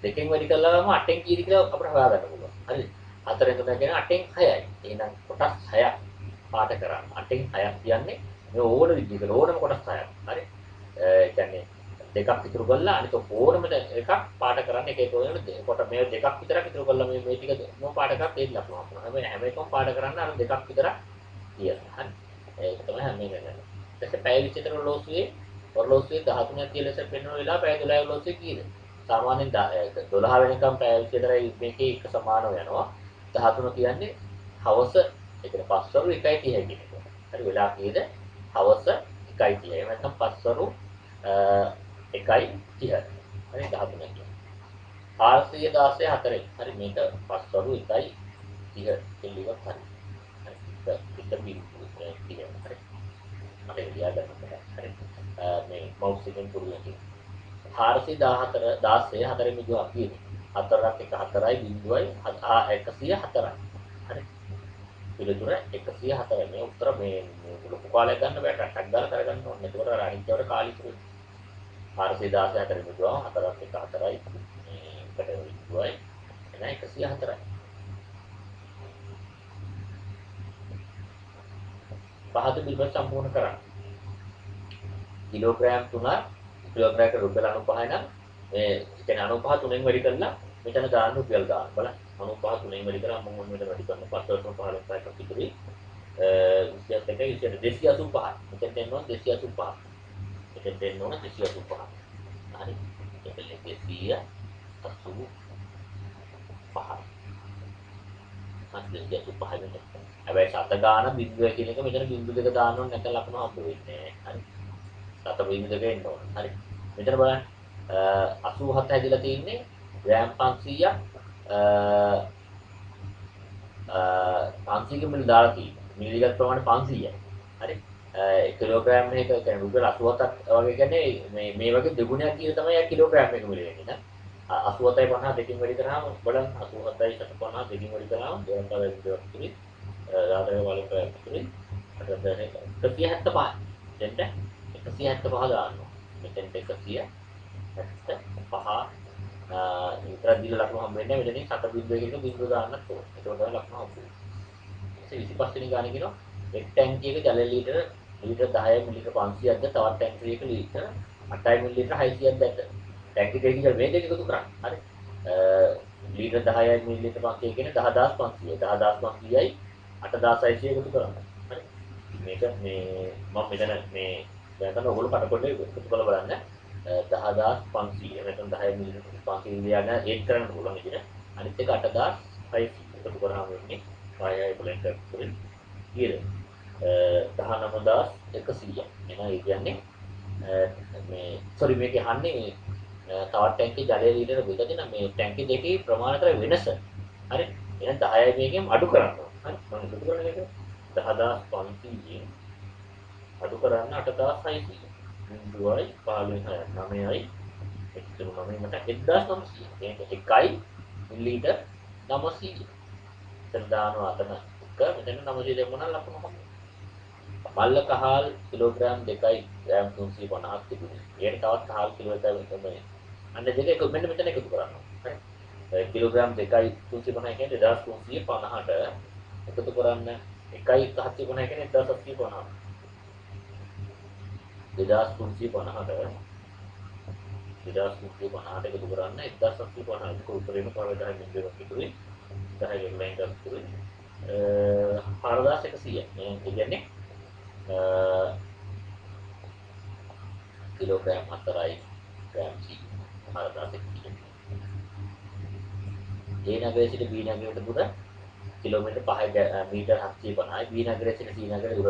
දෙකෙන් වැඩි කළාම 8න් කීයද කියලා අපිට හොයාගන්න පුළුවන්. හරි 4න් 3 කියන්නේ 8න් 6යි. එහෙනම් කොටස් 6ක් පාට කරන්න. 8න් 6ක් කියන්නේ මේ ඕන විදිහකට ඕනම කොටස් 6ක්. හරි ඒ කියන්නේ දෙකක් ඉතුරු කරලා අනිත ඕනම එකක් පාට කරන්න එක එක ඕනම කොට මේ දෙකක් විතරක් ඉතුරු කරලා මේ මේ ටික මොන පාට කරත් ඒ ලකුණු හම්බුනා. හැබැයි හැම එකම පාට කරන්න අර දෙකක් විතරක් තියලා. හරි ඒක තමයි හැම එකම කරන්නේ. ඊට පස්සේ පැය 24 ඔරලෝසුවේ ඔරලෝසුවේ 13ක් කියලා ලෙස පෙන්වන වෙලාව පැය 12 ඔරලෝසුවේ කීයද? සාමාන්‍යයෙන් 12 වෙනකම් පැය 24යි මේකේ එක සමානව යනවා. 13 කියන්නේ හවස ඒ කියන්නේ පස්වරු 1:30 කියන එක. හරි වෙලාව කීයද? හවස 1:30. එහෙම නැත්නම් පස්වරු 1:30. හරි 13 කියන්නේ. 416 4. හරි මේක පස්වරු 1:30 කියලා ඉවත් හරි. හරි එක බිඳුව 30. හරි මට ලියා ගන්න බෑ. හරි මේ මවුස් එකෙන් පුරුදු වෙන්න. 414 16 4 මිදුවා කියන්නේ 4ක් 1 4යි බිඳුවයි 104යි. හරි පිළිතුර 104යි. මේ උත්තර මේ ලොකු කාලයක් ගන්න බෑ. ටක් ගාලා කරගන්න ඕනේ. එතකොට අර අනිත් ඒවාට කාලය ඉතුරු වෙනවා. 416 4 මිදුවා 4ක් 1 4යි මේ එකට බිඳුවයි එන 104යි. පහත පිළිබඳ සම්පූර්ණ කරන්න. කිලෝග්‍රෑම් 3 කිලෝග්‍රෑම් එක රුපියල් 95 නම් මේ කියන්නේ 95 තුනෙන් වැඩි කරලා මෙතන දාන්න රුපියල් ගන්න. බලන්න 95 තුනෙන් වැඩි කරා මම මොන මෙතන වැඩි කරන 5 වල 15 එකක් ඉතුරුයි. 21 22 285. මෙතෙන් දෙන්න ඕන 285. මෙතෙන් දෙන්න ඕන 285. හරි. ඒක 285. හරි 285 මෙතන. හැබැයි සත ගාන බිඳුව කියන එක මෙතන බිඳු දෙක දාන්න ඕනේ නැත්නම් ලකුණු හම්බ වෙන්නේ නැහැ. හරි. සත බිඳු දෙක එන්න ඕන. හරි. මෙතන බලන්න 87 හැදිලා තියෙන්නේ ග්‍රෑම් 500ක් 500 මිලි දාලා තියෙනවා. මිලිගත් ප්‍රමාණය 500යි. හරි. 1 කිලෝග්‍රෑම් එක කියන්නේ රුපියල් 87ක් වගේ කියන්නේ මේ මේ වගේ දෙගුණයක් කියලා තමයි 1 කිලෝග්‍රෑම් එක මිල වෙන්නේ නේ. 87යි 50 දෙකින් වැඩි කරාම බලන්න 87යි 750 දෙකින් වැඩි කරාම දෙවන පදයක් ඉතුරුයි. 14 වලින් පදයක් ඉතුරුයි. 175. දෙන්න 175 දාන්න ඕන. මෙතෙන්ට 175 විතරක් දීලා ලකුණු හම්බ වෙන්නේ නැහැ. මෙතනින් 7.2 කියන බිඳුව දාන්නත් ඕන. එතකොට තමයි ලකුණු හම්බ වෙන්නේ. 25 වෙනි ගානේ කියනවා එක් ටැංකියක ජල ලීටර ලීටර 10 මිලිලීටර 500ක්ද තවත් ටැංකියක ලීටර 8 මිලිලීටර 600ක්ද ඇත. ටැංකි දෙක කියලා මේ දෙක එකතු කරන්න. හරි. ලීටර 10 මිලිලීටර 500 කියන්නේ 10500. 10500යි 8600 එකතු කරන්න. හරි. මේක මේ මම මෙතන මේ දැන් තමයි ඔයගොල්ලෝ කටකොඩේ එකතු කරලා බලන්න. 10500 එහෙම නැත්නම් 10 මිලිලීටර 500 ලියන්න ඒත් කරන්න පුළුවන් ඉතින්. අනිත් එක 8600 එකතු කරාම වෙන්නේ 6 6 11 තුරින් කීයද? 19100. එහෙනම් ඒ කියන්නේ මේ සෝරි මේකේ අහන්නේ මේ තවත් ටැංකියේ ජලය ලීටර දෙක දෙන මේ ටැංකි දෙකේ ප්‍රමාණ අතර වෙනස. හරි. එහෙනම් 10යි මේකෙන් අඩු කරන්න ඕන. හරි මම එකතු කරන එක 10500න් අඩු කරන්න 8600. 0යි 15 6 9යි එක්තර 9 මට 1900. මේක 1 මිලිලීටර් 900. එතන දානවා අතන 1 මෙතන 900 දැම්මම නම් ලකුණු හම්බ. මල්ල කහල් කිලෝග්‍රෑම් 2යි ග්‍රෑම් 350ක් තිබුණේ. ඒකට තවත් කහල් කිලෝ එකයි තමයි. අන්න දෙක එක මෙන්න මෙතන එකතු කරන්න ඕනේ. හරි. කිලෝග්‍රෑම් 2යි 350 කියන්නේ 2350ට එකතු කරන්න 1යි 750 කියන්නේ 1750. 2350ට 2350ට එකතු කරන්න 1750. ඒක උත්තරේම තව 10 බිංදුවක් ඉතුරුයි. 10 එක ලයින් එකක් ඉතුරුයි. 4100. මේ කියන්නේ කිලෝග්‍රෑම් 4යි ග්‍රෑම් 100. 4100. A නගරයේ සිට B නගරයට දුර කිලෝමීටර් 5 මීටර් 750යි. B නගරයේ සිට C නගරයට දුර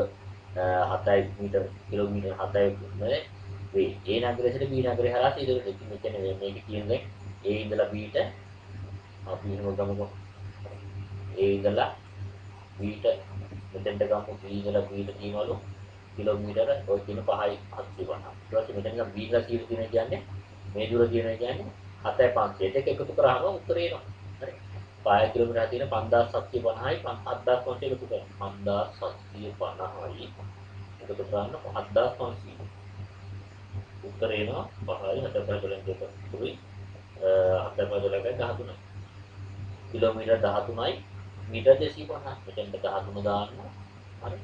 7යි මීටර් කිලෝමීටර් 7යි වේ. A නගරයේ සිට B නගරය හරහා C දුරට. ඉතින් මේ කියන්නේ මේක කියන දැන් A ඉඳලා B ට අපි එහෙම ගමුකෝ. A ඉඳලා B ට මෙතෙන්ට ගමු. B ඉඳලා B ට තියෙනවලු කිලෝමීටර ඔය කියන 5යි 750. ඊට පස්සේ මෙතන ඉඳන් B ඉඳලා C ට තියෙනවා කියන්නේ මේ දුර තියෙනවා කියන්නේ 7යි 500. දෙක එකතු කරාම උත්තරේ එනවා. හරි. 5 කිලෝමීටර තියෙන 5750යි 7500 එකතු කරන්න. 5750යි එකතු කරන්න 7500. උත්තරේ එනවා 5යි 7 5 12 දෙක ඉතුරුයි. 7 5 12 13. Kilometre 13යි metre 250. මෙතෙන්ට 13 දාන්න. හරි.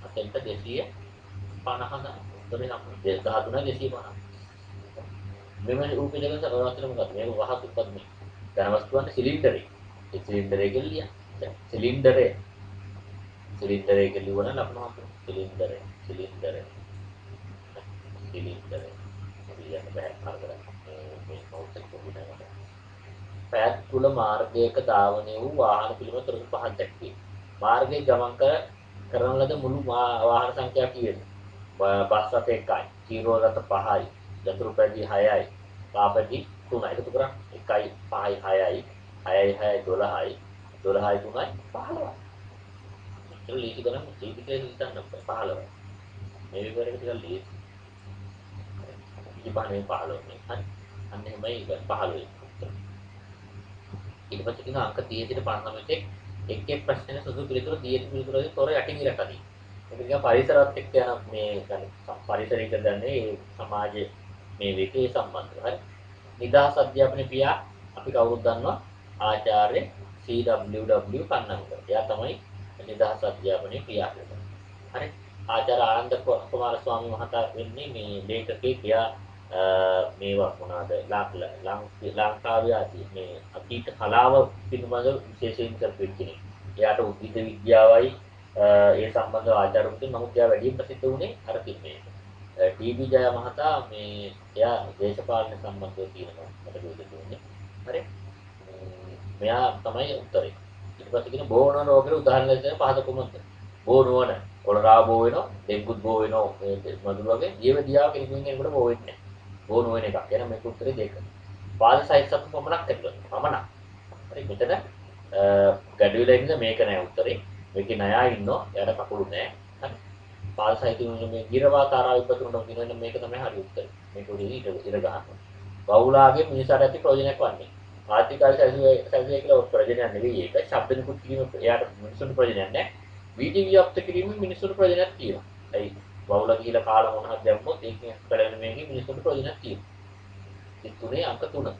අතෙන්ට 250 දාන්න. උත්තරේ නම් 13 250. මෙම රූපේ දෙකෙන් සරලව මොකද්ද? මේක වහක් උපත් මේ ඝන වස්තුවන්නේ සිලින්ඩරේ. ඒ සිලින්ඩරේ කියලා ලියන්න. සිලින්ඩරේ. සිලින්ඩරේ කියලා ලියුවා නම් ලකුණු හම්බ වෙනවා. සිලින්ඩරේ සිලින්ඩරේ සිලින්ඩරේ. ලියන්න බෑ කරදරයක්. මේ මවුස් එක පොඩි නෑ මට. පැයක් තුල මාර්ගයක ධාවනය වූ වාහන පිළිබඳ තොරතුරු පහක් දැක්වේ. මාර්ගයේ ගමන් කරන ලද මුළු වාහන සංඛ්‍යාව කීයද? බස් රථ 1යි, චීරෝ රථ 5යි, යතුරු පැදි 6යි, පා පැදි 3යි. එකතු කරා 1යි 5යි 6යි 6යි 6යි 12යි 12යි 3යි 15යි. ඒක ලීසි ගණන් ලීසි කියලා හිතන්න 15යි. මේ විවරක ටිකක් ලීසි. ඉතින් මේ 15 නේ. හරි. අන්න එහෙමයි 15. ඊට පස්සේ කියනවා අංක 30 සිට 59 තෙක් එක් එක් ප්‍රශ්නයක සුදුසු පිළිතුර දී ඇති පිළිතුර වලින් තොර යටින් ඉරක් අදී. මේක නිකන් පරිසරات එක්ක යන මේ පරිසරය කියන්නේ ඒ සමාජයේ මේ වෙකේ සම්බන්ධව. හරි. නිදහස් අධ්‍යාපන පියා අපි කවුරුත් දන්නවා ආචාර්ය CWW Kannangara. එයා තමයි නිදහස් අධ්‍යාපනයේ පියා කියලා. හරි. ආචාර්ය ආනන්ද කුමාර ස්වාමී මහතා වෙන්නේ මේ ලේඛකයෙක්. එයා මේවා මොනවාද ලංකාවේ මේ අතීත කලාව පිළිබඳව විශේෂයෙන් කරපු කෙනෙක්. එයාට උද්භිද විද්‍යාවයි ඒ සම්බන්ධව ආචාර්ය වෘත්තිය. නමුත් එයා වැඩියෙන් ප්‍රසිද්ධ වුණේ අර කින්නේ. ටී.බී. ජය මහතා මේ එයා දේශපාලන සම්බන්ධව තියෙනවා මට දුන්නේ. හරි. මෙයා තමයි උත්තරේ. ඊට පස්සේ කියන බෝ නොවන රෝගවල උදාහරණ ලෙස පහත කුමක්ද? බෝ නොවන කොලරා බෝ වෙනවා, ඩෙන්ගුත් බෝ වෙනවා, මදුරු වගේ ජීව දියාව කෙනෙකුගෙන් කෙනෙකුට බෝ වෙන්නේ නැහැ. බෝ නොවන එකක්. එහෙනම් මේක උත්තරේ දෙක. පාද සයිස් සතු පමණක් ඇතුළත්. පමණක්. හරි මෙතන ගැඩවිලා ඉන්න මේක නෑ උත්තරේ. මේකේ නයා ඉන්නවා. එයාට කකුළු නෑ. හරි. පාද සහිත මේ ගිරවා තාරා විපතුනටම කියනවා මේක තමයි හරි උත්තරේ. මේක උඩින් ඉර ගහනවා. බහුලාගේ මිනිසාට ඇති ප්‍රයෝජනයක් වන්නේ. ආර්ථික සැලසුවේ කියලා ප්‍රයෝජනයක් නෙවෙයි ඒක. ශබ්ද නිකුත් කිරීම එයාට මිනිසුන්ට ප්‍රයෝජනයක් නෑ. වීජ ව්‍යාප්ත කිරීම මිනිසුන්ට ප්‍රයෝජනයක් තියෙනවා. ඇයි බහුලා ගිහිලා කාලා මොන හරි දැම්මොත් ඒකෙන් පැලෙන මේකේ මිනිසුන්ට ප්‍රයෝජනයක් තියෙනවා. 33 අංක 3.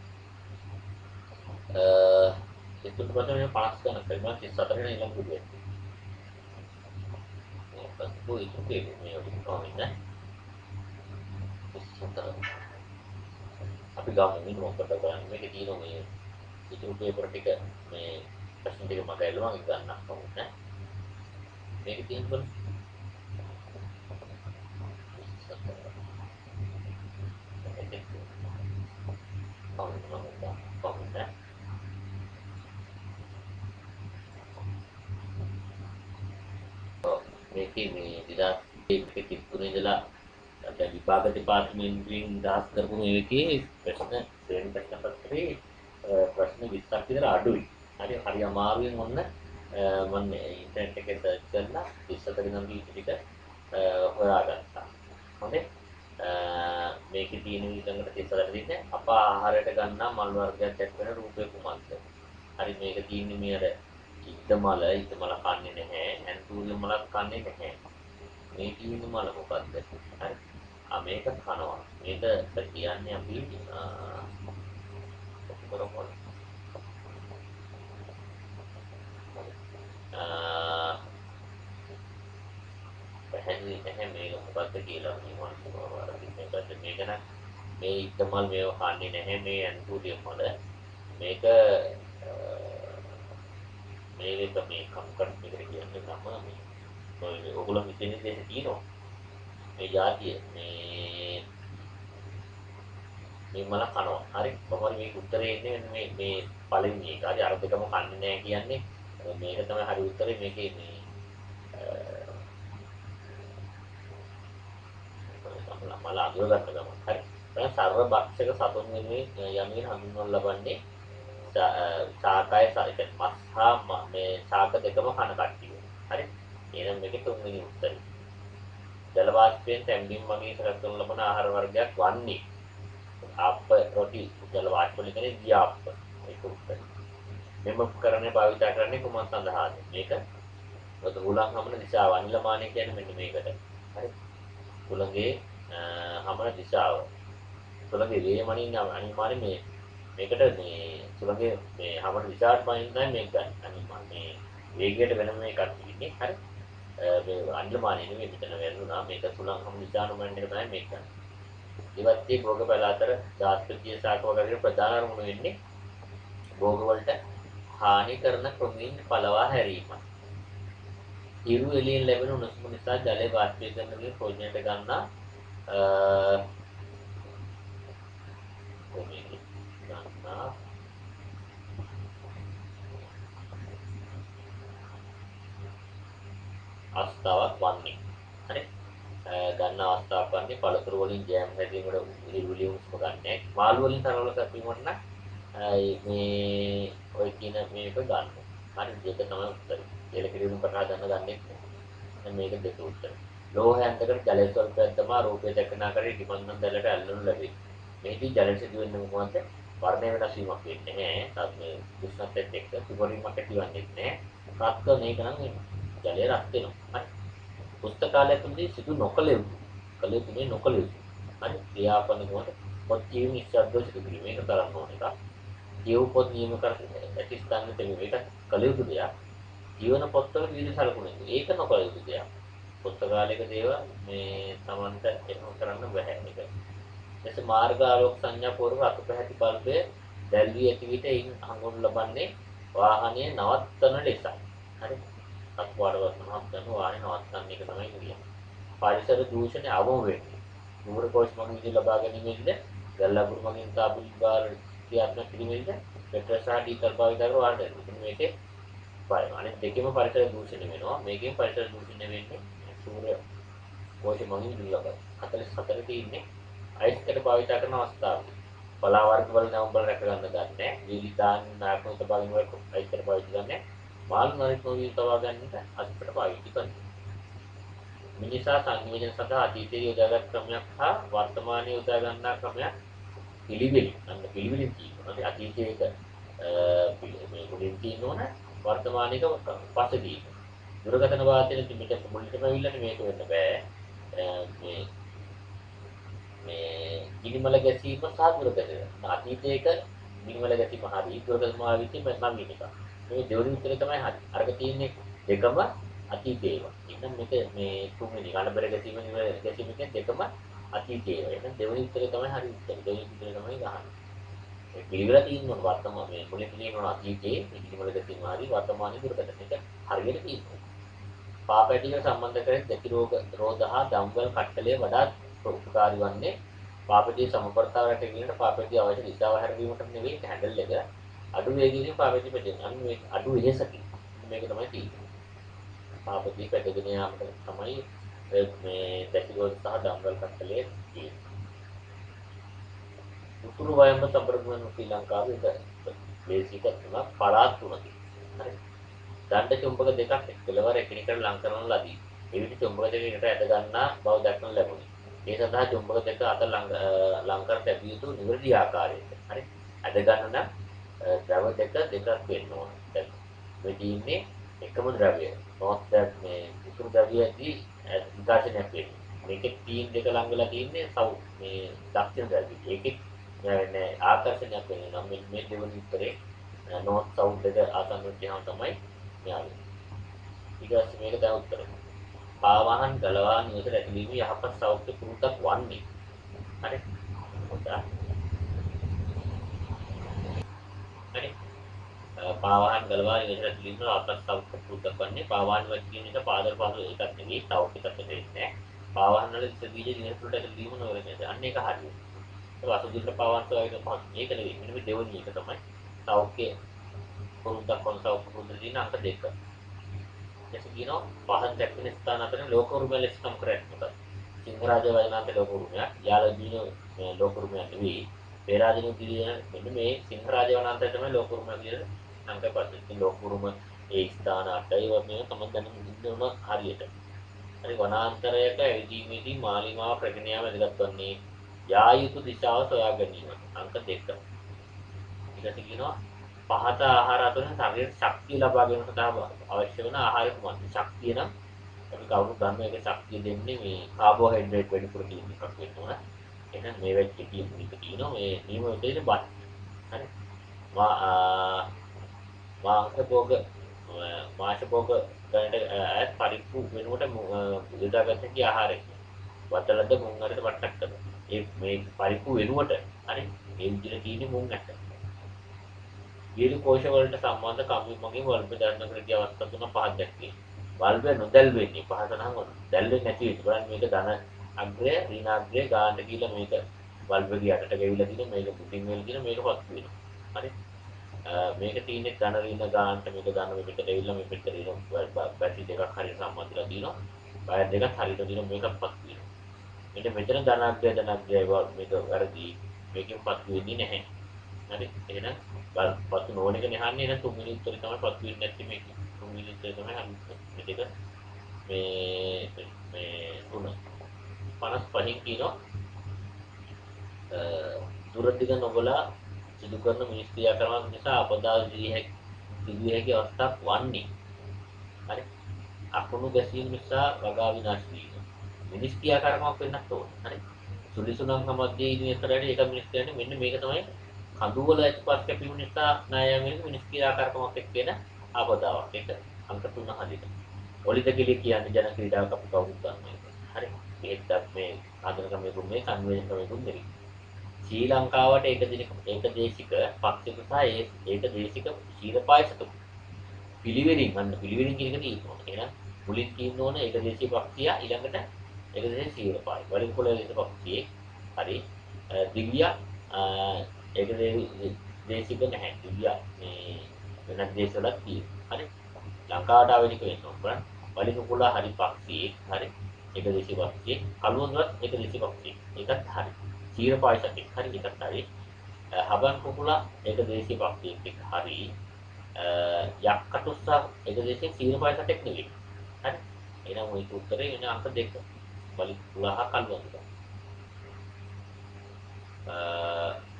33 පස්සේ මේ 50 ගණන් කරනවා 34 වෙනි ඊළඟ පිටුවේ. මේ පස්සේ ඉතුරු මේ ඔය කොහොමද? 34. අපි ගමු මේ මොකටද කරන්නේ මේකේ තියෙන මේ ඉතුරු පේපර් ටික මේ ප්‍රශ්න ටික මග ඇල්ලුවා මම ගන්නම් කවුද නේ. මේක තියෙන බලන්න. මේකේ මේ 2023 ඉඳලා දැන් විභාග දෙපාර්තමේන්තුවෙන් නිදහස් කරපු මේකේ ප්‍රශ්න ශ්‍රේණි ප්‍රශ්න පත්‍රයේ ප්‍රශ්න 20ක් විතර අඩුයි. හරි හරි අමාරුවෙන් ඔන්න මම ඉන්ටර්නෙට් එකේ සර්ච් කරලා 34 ඉඳන් දීපු ටික හොයාගත්තා. හොඳේ. මේකේ තියෙන ඊළඟට 34 තියෙන්නේ අප ආහාරයට ගන්නා මල් වර්ගයක් දැක්වෙන රූපය කුමක්ද? හරි මේක තියෙන්නේ මේ අර ඉද්ද මල, ඉද්ද මල කන්නේ නැහැ, ඇන්තූරියම් මලක් කන්නේ නැහැ. මේ තියෙන මල මොකද්ද? හරි. ආ මේක කනවා. මේක කියන්නේ අපි කරමු. පැහැදිලි නැහැ මේක මොකද්ද කියලා. මේ මොකද්ද මේක නම් මේ ඉද්ද මල් මේව කන්නේ නැහැ, මේ ඇන්තූරියම් මල. මේක මේක මේ කම්කට් මේකට කියන්නේ නම මේ ඔයගොල්ලෝ හිතෙන දේ තියෙනවා. මේ જાතිය මේ මේ මල කනවා. හරි කොහොමද මේක උත්තරේ එන්නේ මේ මේ පළවෙනි එක. හරි අර දෙකම කන්නේ නැහැ කියන්නේ මේක තමයි හරි උත්තරේ. මේකේ මේ මල අඳුර ගන්න ගමන්. හරි. දැන් සර්ව භක්ෂක සතුන් වෙනුවෙන් යනුවෙන් හඳුන්වනු ලබන්නේ ශාකය, ඒ කියන්නේ මස් හා මේ ශාක දෙකම කන කට්ටිය. හරි. එහෙනම් මේකේ තුන්වෙනි උත්තරේ. ජල වාෂ්පයෙන් තැන්වීම මගින් සකස් කරනු ලබන ආහාර වර්ගයක් වන්නේ ආප්ප රොටි. ජල වාෂ්ප වලින් කියන්නේ දියාප්ප. ඒක උත්තරේ. මෙම උපකරණය භාවිතා කරන්නේ කුමක් සඳහාද? මේක මොකද හුලං හමන දිශාව. අනිල මානය කියන්නේ මෙන්න මේකට. හරි. හුලඟේ හමන දිශාව. හුලඟේ වේමනින් අනිල් මානය මේ මේකට මේ හුලඟේ මේ හමන දිශාවට මනින් තමයි මේක ගන්න. අනිල් මානය මේ වේගයට වෙනම එකක් තියෙන්නේ. හරි. මේ අනිල මානය නෙමෙයි මෙතන වැරදුනා. මේක හුලං හමන දිශාව මනින් එක තමයි මේක ගන්න. ඉවත්යේ භෝග පැල අතර ජාත්පතිය ශාක වර්ග ප්‍රධාන අරමුණ වෙන්නේ භෝග වලට හානි කරන කෘමීන් පලවා හැරීමයි. හිරු එළියෙන් ලැබෙන උණුසුම නිසා ජලය වාෂ්පීකරණ වීම ප්‍රයෝජනයට ගන්නා ගන්නා අවස්ථාවක් වන්නේ. හරි. ගන්න අවස්ථාවක් වන්නේ පළතුරු වලින් ජෑම් හැදීමට හිරු එළිය උණුසුම ගන්නෑ. මාළු වලින් තරවල කැපීමට නම් මේ ඔය කියන මේක ගන්න. හරි දෙක තමයි උත්තරේ. දෙල කිරීම පටා ගන්න ගන්නෙත් නෑ. මේක දෙක උත්තරේ. ලෝහ ඇඳකට ජලය ස්වල්පයක් තමා රූපය දැකන ආකාරයේ ඉටිපන්දම් දැලට ඇල්ලනු ලැබේ. මේකී ජලය සිදු වෙන්නේ මොකද්ද? වර්ණය වෙනස් වීමක් වෙන්නේ නෑ. තත් මේ උෂ්ණත්වයත් එක්ක පිපුරීමක් ඇතිවන්නේ නෑ. රත් කරන එක නම් ජලය රත් වෙනවා. හරි. පුස්තකාලය තුළදී සිදු නොකළ යුතු. කළ යුතු නේ නොකළ යුතු. හරි. ක්‍රියාපන කොහොමද? පොත් කියවීම නිශ්ශබ්දව සිදු කිරීම. මේක කරන්න ඕන එකක්. කියවු පොත් නියම කර ඇති ස්ථානෙ තැබීම. ඒක කළ යුතු දෙයක්. ජීවන පොත්වල විවිධ සලකුණු. ඒක නොකළ යුතු දෙයක්. පුස්තකාලයක දේවල් මේ Tamanට එහෙම කරන්න බැහැ. ඒක. එසේ මාර්ග ආලෝක සංඥා පූර්ව රතු පැහැති බල්බය දැල්වී ඇති විට එයින් හඟුනු ලබන්නේ වාහනය නවත්තන ලෙසයි. හරි. රතු පාට වස්තුවක් ගන්න වාහනය නවත්තන්න එක තමයි කියන්නේ. පරිසර දූෂණය අවම වෙන්නේ. නුවර කෝෂ මගින් විදුලි ලබා ගැනීමේදී ගල් අගුරු මගින් තාප විභාර ක්‍රියාත්මක කිරීමේදී පෙට්‍රල් සහ ඩීසල් භාවිත කරන වාහන දැල්වීම. මේකේ අනිත් දෙකේම පරිසර දූෂණය වෙනවා. මේකෙන් පරිසර දූෂණය වෙන්නේ සූර්ය කෝෂ මගින් විදුලි ලබා. 44 තියෙන්නේ අයිස් කැට භාවිත කරන අවස්ථාවකදී. බලා වර්ග වල නැවුම් බල රැක ගන්න ගන්නෑ. විදුලි දාන්න නායකව තබා ගැනීම වල අයිස් කැට පාවිච්චි කරන්නේ. මාළු නරිත් නොවී තබා ගැනීමට අයිස් කැට පාවිච්චි කරනවා. මිනිසා සංයෝජන සඳහා අතීතයේ යොදාගත් ක්‍රමයක් හා වර්තමානයේ යොදා ගන්නා ක්‍රමයක් පිළිවෙලින් අන්න පිළිවෙලින් තියෙනවා. අපි අතීතයේ එක මේ මුලින් තියෙන්න ඕන, වර්තමානයේ එක පස්සේ තියෙනවා. දුරකථන වාහනේ මෙතන මුලින්ම ඇවිල්ලානේ මේක වෙන්න බෑ. මේ මේ ගිනිමල ගැසීම සහ දුරකථන. අතීතයේ එක ගිනිමල ගැසීම හරි, දුරකථන වාහනේ නවීන එක. මේ දෙවෙනි උත්තරේ තමයි හරි. අරක තියෙන්නේ දෙකම අතීතයේ ඒවා. එහෙනම් මේක මේ තුන්වෙනි කලබල ගැසීම ගැසීම කියන්නේ දෙකම අතීතයේ ඒවා. එහෙනම් දෙවෙනි උත්තරේ තමයි හරි උත්තරේ. දෙවෙනි උත්තරේ තමයි ගහන්නේ. මේ පිළිවෙල තියෙන්න ඕන වර්තමාන මේ මුලින් තියෙන්න ඕන අතීතයේ මේ ගිනිමල ගැසීම හරි, වර්තමානයේ දුරකථන එක හරියට තියෙන්න ඕන. පාපැටිකට සම්බන්ධ කරගෙන දැකි රෝග රෝධ හා දම්වැල් කට්ටලය වඩාත් උපකාරී වන්නේ පාපැටියේ සමබරතාව රැකගැනීමට පාපැටිය අවශ්‍ය දිශාව හැරවීමට නෙවෙයි හැන්ඩල් එක අඩු වේගයකින් පාපැටිය පැදෙන. අන්න මේ අඩු වෙහෙසකින් මේක තමයි තියෙන්නේ. පාපැටිය පැදගෙන යාමට තමයි මේ දැකි රෝධ සහ දම්වැල් කට්ටලය තියෙන්නේ. උතුරු වයඹ සම්බරගමන ශ්‍රී ලංකාවේ එක දේශික තුනක් පළාත් තුනකින්. හරි. දණ්ඩ චුම්බක දෙකක් කෙළවර එකිනෙකට ලං කරන ලදී. එවිට චුම්බක දෙක එකට ඇද ගන්නා බව දක්නට ලැබුණි. ඒ සඳහා චුම්බක දෙක අතර ලං කර තැබිය යුතු නිවැරදි ආකාරයට. හරි. ඇද ගන්න නම් ද්‍රව දෙක දෙකක් වෙන්න ඕන. දැන් මේ තියෙන්නේ එකම ද්‍රව්‍යය. නෝත් මේ උතුරු ද්‍රව්‍යයේදී විකාශනයක් වෙන්නේ. මේකේ තීන් දෙක ලං වෙලා තියෙන්නේ සවුත් මේ දක්ෂිණ ද්‍රව්‍යය. ඒකෙත් නෑ ආකර්ෂණයක් වෙන්නේ නම් මේ දෙවෙනි උත්තරේ නෝත් සවුත් දෙක ආසන්න වෙච්චාම තමයි මෙයා වෙන්නේ. ඊට පස්සේ මේක දැන් උත්තරේ. පාවහන් ගලවා නිවසට ඇතුළු වීම යහපත් සෞඛ්‍ය පුරුද්දක් වන්නේ. හරි. හොඳයි. හරි. පාවහන් ගලවා නිවසට ඇතුළු වීම යහපත් සෞඛ්‍ය පුරුද්දක් වන්නේ. පාවහන් වත් කියන එක පාදර පහසු එකක් නෙවෙයි, සෞඛ්‍ය තත්ත්වයට එන්නේ නැහැ. පාවහන් වල විස බීජ නිවස තුළට ඇතුළු වීම නොවැළඳෙන. අන්න ඒක හරියි. ඒක අසුදුන්න පාවහන් සොයාගෙන පහසු. ඒක නෙවෙයි. මෙන්න මේ දෙවෙනි එක තමයි සෞඛ්‍ය පුරුද්දක් වන සෞඛ්‍ය පුරුද්ද තියෙන අංක 2. එසේ කියනවා පහන් දැක්වෙන ස්ථාන අතරින් ලෝක උරුමය ලෙස නම් කර ඇති මොකක්ද? සිංහරාජ වයනාන්ත ලෝක උරුමයක්, යාල දීන ලෝක උරුමයක් නෙවෙයි. පේරාදෙණිය දිලියන මෙන්න මේ සිංහරාජ වනාන්තය තමයි ලෝක උරුමය කියලා නම් කරපස්සේ. ඉතින් ලෝක උරුම ඒ ස්ථාන අටයි වගේ තමයි දැන ඉන්න උන හරියට. හරි. වනාන්තරයක ඇවිදීමේදී මාලිමාව රැගෙන යාම වැදගත් වන්නේ යා යුතු දිශාව සොයා ගැනීම. අංක 2. ඊට පස්සේ කියනවා පහත ආහාර අතරින් ශරීරයට ශක්තිය ලබා ගැනීම සඳහා අවශ්‍ය වන ආහාරය කුමක්ද? ශක්තිය නම් අපි කවුරුත් දන්නවා ඒක ශක්තිය දෙන්නේ මේ කාබෝහයිඩ්‍රේට් වැඩිපුර තියෙන එකක් වෙන්න ඕන. එහෙනම් මේ වෙච්ච තියෙන එක තියෙනවා මේ නියම වෙන්නේ බත්. හරි. මාංශ භෝග මාංශ භෝග ගන්නට ඈත් පරිප්පු වෙනුවට යොදාගත හැකි ආහාරයක්. වතලද මුං අරද වට්ටක් කරනවා. ඒ මේ පරිප්පු වෙනුවට හරි මේ විදිහට තියෙන්නේ මුං ඇට. වියලි කෝෂ වලට සම්බන්ධ කම්බි මගින් වල්බ දරන ක්‍රියා අවස්ථා තුන පහක් දැක්වේ. වල්බ නොදැල් වෙන්නේ පහත නම් දැල් වෙන්නේ නැති වෙන්නේ. බලන්න මේක ධන අග්‍රය ඍණ අග්‍රය ගානට කියලා මේක වල්බ ගිය යටට ගෙවිලා තියෙනවා. මේක පුටින් වෙලා තියෙනවා. මේක පත්තු වෙනවා. හරි. මේක තියෙන්නේ ධන ඍණ ගානට මේක ධන මේ පිටට ඇවිල්ලා මේ පිටට ඍණ බැටරි දෙකක් හරියට සම්බන්ධ වෙලා තියෙනවා. වයර් දෙකක් හරියට තියෙනවා. මේකත් පත්තු වෙනවා. මෙන්න මෙතන ධන අග්‍රය ධන අග්‍රය මේක වැරදි. මේකෙන් පත්තු වෙන්නේ නැහැ. හරි. එහෙනම් පත්තු නොවන එක නේ අහන්නේ. එහෙනම් තුන්වෙනි උත්තරේ තමයි පත්තු වෙන්නේ නැත්තේ මේක. තුන්වෙනි උත්තරේ තමයි මේ දෙක මේ මේ තුන 55න් කියනවා දුර දිග නොබලා සිදු කරන මිනිස් ක්‍රියාකරණයක් නිසා අපදා සිදුවිය හැකි අවස්ථාවක් වන්නේ. හරි. අකුණු ගැසීම නිසා වගා විනාශ වීම. මිනිස් ක්‍රියාකාරකමක් වෙන්නත් ඕන. හරි. සුලිසුණන් මැදයේ ඉන්න ඉස්සරහට ඒක මිනිස් කියන්නේ මෙන්න මේක තමයි කඳු වල ඇති පස් කැපීම නිසා ණය යාම මිනිස් ක්‍රියාකාරකමක් එක්ක වෙන ආපදාවක්. ඒක අංක 3 හරියට. ඔලිද කිලි කියන්නේ ජන ක්‍රීඩාවක් අපි කවුරුත් දන්නවා ඒක. හරි. මේකත් මේ ආදර ක්‍රමයකුත් නෙවෙයි සංවේදන ක්‍රමයකුත් නෙවෙයි. ශ්‍රී ලංකාවට ඒකදේශික පක්ෂික සහ ඒකදේශික ශීලපාය සතුන් පිළිවෙලින් අන්න පිළිවෙලින් කියන එක තියෙනවා. එහෙනම් මුලින් තියෙන්න ඕන ඒකදේශීය පක්ෂිය ඊළඟට ඒකදේශීය ශීලපාය. වලින් කුල දේශ පක්ෂියේ හරි දිව්‍ය ඒකදේශික නැහැ. දිව්‍ය මේ වෙනත් දේශවලත් තියෙනවා. හරි. ලංකාවට ආවෙනික වෙන්න ඕන. බලන්න වලින් කුල හරි පක්ෂියේ හරි ඒකදේශීය පක්ෂියේ කළුවන්වත් ඒකදේශීය පක්ෂියේ. ඒකත් හරි. ශීලපාය සතෙක් හරි ඒකත් හරි. හබන් කුකුලා ඒකදේශීය පක්ෂියෙක් එක්ක හරි. යක්කටුස්සා ඒකදේශීය ශීලපාය සතෙක් නෙවෙයි. හරි. එහෙනම් ඔය උත්තරේ වෙන අංක 2. වලින් කුලා හා කළුවන්ද.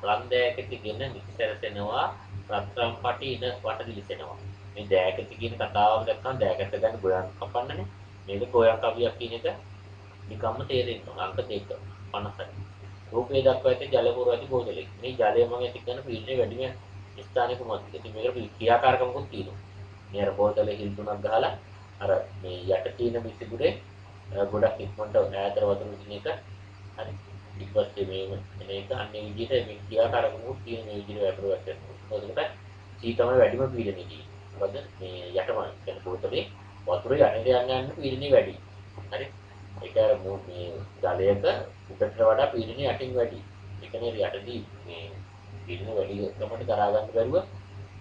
රන් දෑකති ගෙන නිති සැරසෙනවා රත්රන් පටි ඉන වට දිලිසෙනවා. මේ දෑකති කියන කතාවම දැක්කම දෑකැත්ත ගන්න ගොයන් කපන්නනේ. මේක ගොයන් කවියක් කියන එක නිකම්ම තේරෙන්න ඕන. අංක 2 50. රූපේ දක්වා ඇති ජල පුරව ඇති බෝතලෙක්. මේ ජලය මග ඇති කරන පීඩනය වැඩිම ස්ථානය කුමක්ද? ඉතින් මේකට ක්‍රියාකාරකමකුත් තියෙනවා. මේ අර බෝතලේ හිල් තුනක් ගහලා අර මේ යට තියෙන විසිකුරේ ගොඩක් ඉක්මනට ඈතට වතුර විසින එක. හරි. ඊට පස්සේ මේ එන එක අන්න ඒ විදිහට මේ ක්‍රියාකාරකමකුත් තියෙන මේ විදිහට වැටුරුවක් කරනවා. එතකොට සී තමයි වැඩිම පීඩනය තියෙන්නේ. මොකද මේ යටම කියන්නේ බෝතලේ වතුර යටට යන්න යන්න පීඩනය වැඩි. හරි. ඒක අර මේ ජලයක උඩට වඩා පීඩනය යටින් වැඩි. ඒ කියන්නේ යටදී මේ පීඩන වැඩි කමට දරා ගන්න බැරුව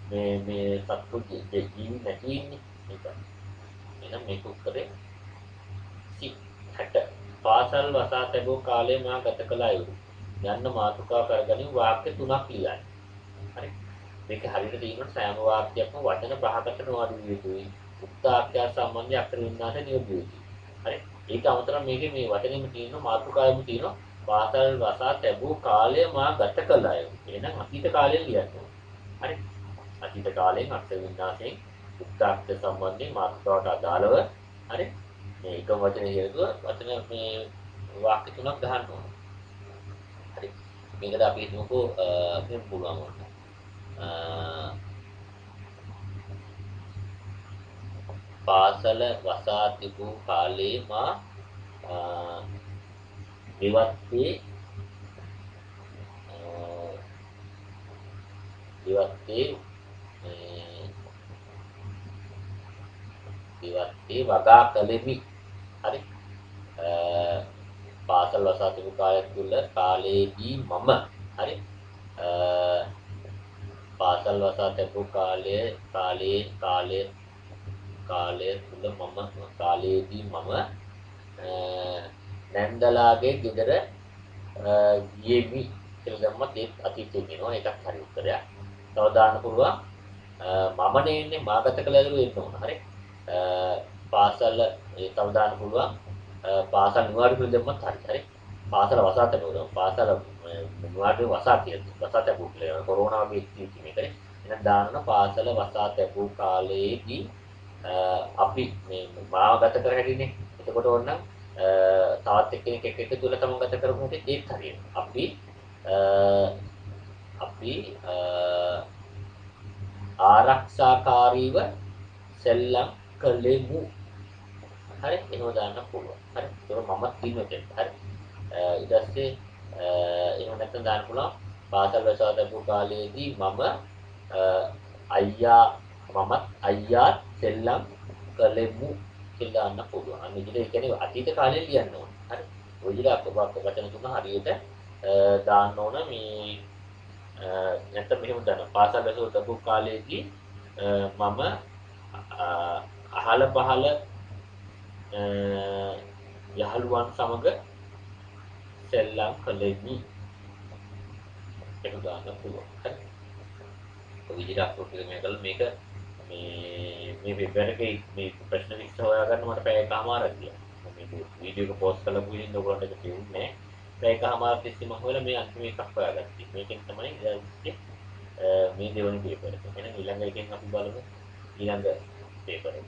මේ මේ සත්තු ජීවි නැති වෙන්නේ. ඒක. එහෙනම් මේක උත්තරේ C 60. පාසල් වසා තැබූ කාලය මා ගත කළ අයුරු යන්න මාතෘකාව කරගනින් වාක්‍ය තුනක් ලියන්න. හරි. මේක හරියට තියෙනකොට සෑම වාක්‍යයක්ම වචන පහකට නොඅඩු විය යුතුයි. උක්ත ආඛ්‍යා සම්බන්ධ අක්ෂර වින්‍යාසය නියෝජ්‍ය යුතුයි. හරි. ඒක අමතරව මේකේ මේ වචනේම තියෙන මාතෘකාවෙම තියෙනවා පාසල් වසා තැබූ කාලය මා ගත කළ අය. එහෙනම් අතීත කාලයෙන් ලියන්න ඕනේ. හරි. අතීත කාලයෙන් අක්ෂර වින්‍යාසයෙන් උක්ත ආඛ්‍ය සම්බන්ධයෙන් මාතෘකාවට අදාළව හරි. මේ එකම වචනේ හේතුව වචන මේ වාක්‍ය තුනක් ගහන්න ඕනේ. හරි. මේකට අපි හිතමුකෝ මෙහෙම පුළුවන් වුණා. පාසල වසා තිබූ කාලේ මා දෙවත්තේ දෙවත්තේ වගා කළෙමි. හරි. පාසල් වසා තිබූ කාලය තුල කාලයේදී මම හරි පාසල් වසා තිබූ කාලය කාලයේ කාලය කාලය තුල මම කාලයේදී මම නැන්දලාගේ ගෙදර ගියෙමි කියලා දැම්මත් ඒත් අතීතයෙන් එනවා. ඒකත් හරි උත්තරයක්. තව දාන්න පුළුවන් මම නේ මා ගත කළ යුතු වෙන්න ඕන. හරි. පාසල ඒ තව දාන්න පුළුවන් පාසල් නිවාඩු කියලා දැම්මත් හරි. හරි. පාසල වසා තැබුවා. පාසල නිවාඩු වසා කියලා වසා තැබුවා කියලා. කොරෝනා වගේ ඉතිරි මේකනේ. එහෙනම් දාන්න පාසල වසා තැබූ කාලයේදී අපි මේ මාව ගත කර හැටිනේ. එතකොට ඕනනම් තවත් එක්කෙනෙක් එක්ක එකතු වෙලා තමන් ගත කරපු හැටි ඒත් හරියනවා. අපි අපි ආරක්ෂාකාරීව සෙල්ලම් කළෙමු. හරි, එහෙම දාන්න පුළුවන්. හරි. ඒක මමත් තියෙනවා එතෙන්ට. හරි. ඊට පස්සේ එහෙම නැත්නම් දාන්න පුළුවන් පාසල් වසා තැබූ කාලයේදී මම අයියා මමත් අයියාත් සෙල්ලම් කළෙමු කියලා දාන්න පුළුවන්. අන්න විදිහට ඒ කියන්නේ අතීත කාලේ ලියන්න ඕන. හරි. ඔය විදිහට වචන තුන හරියට දාන්න ඕන මේ නැත්නම් මෙහෙම දාන්න. පාසල් වසා තැබූ කාලයේදී මම අහල පහල යහළුවන් සමග සෙල්ලම් කළෙමි. ඒක දාන්න පුළුවන්. හරි. ඔය විදිහට අප්ලෝඩ් එක මේ කළා මේක මේ මේ පේපර් එකේ මේ ප්‍රශ්න 20 හොයාගන්න මට පැය එකමාරක් ගියා. මම මේ වීඩියෝ එක පෝස්ට් කරලා ගිහින් ඔයගොල්ලන්ට ඒක තේරුන්නේ නෑ. පැය එකමාරක් තිස්සේ මම හොයලා මේ අන්තිම එකක් හොයාගත්තා. මේකෙන් තමයි මේ දෙවෙනි පේපර් එක. එහෙනම් ඊළඟ එකෙන් අපි බලමු ඊළඟ පේපර් එක.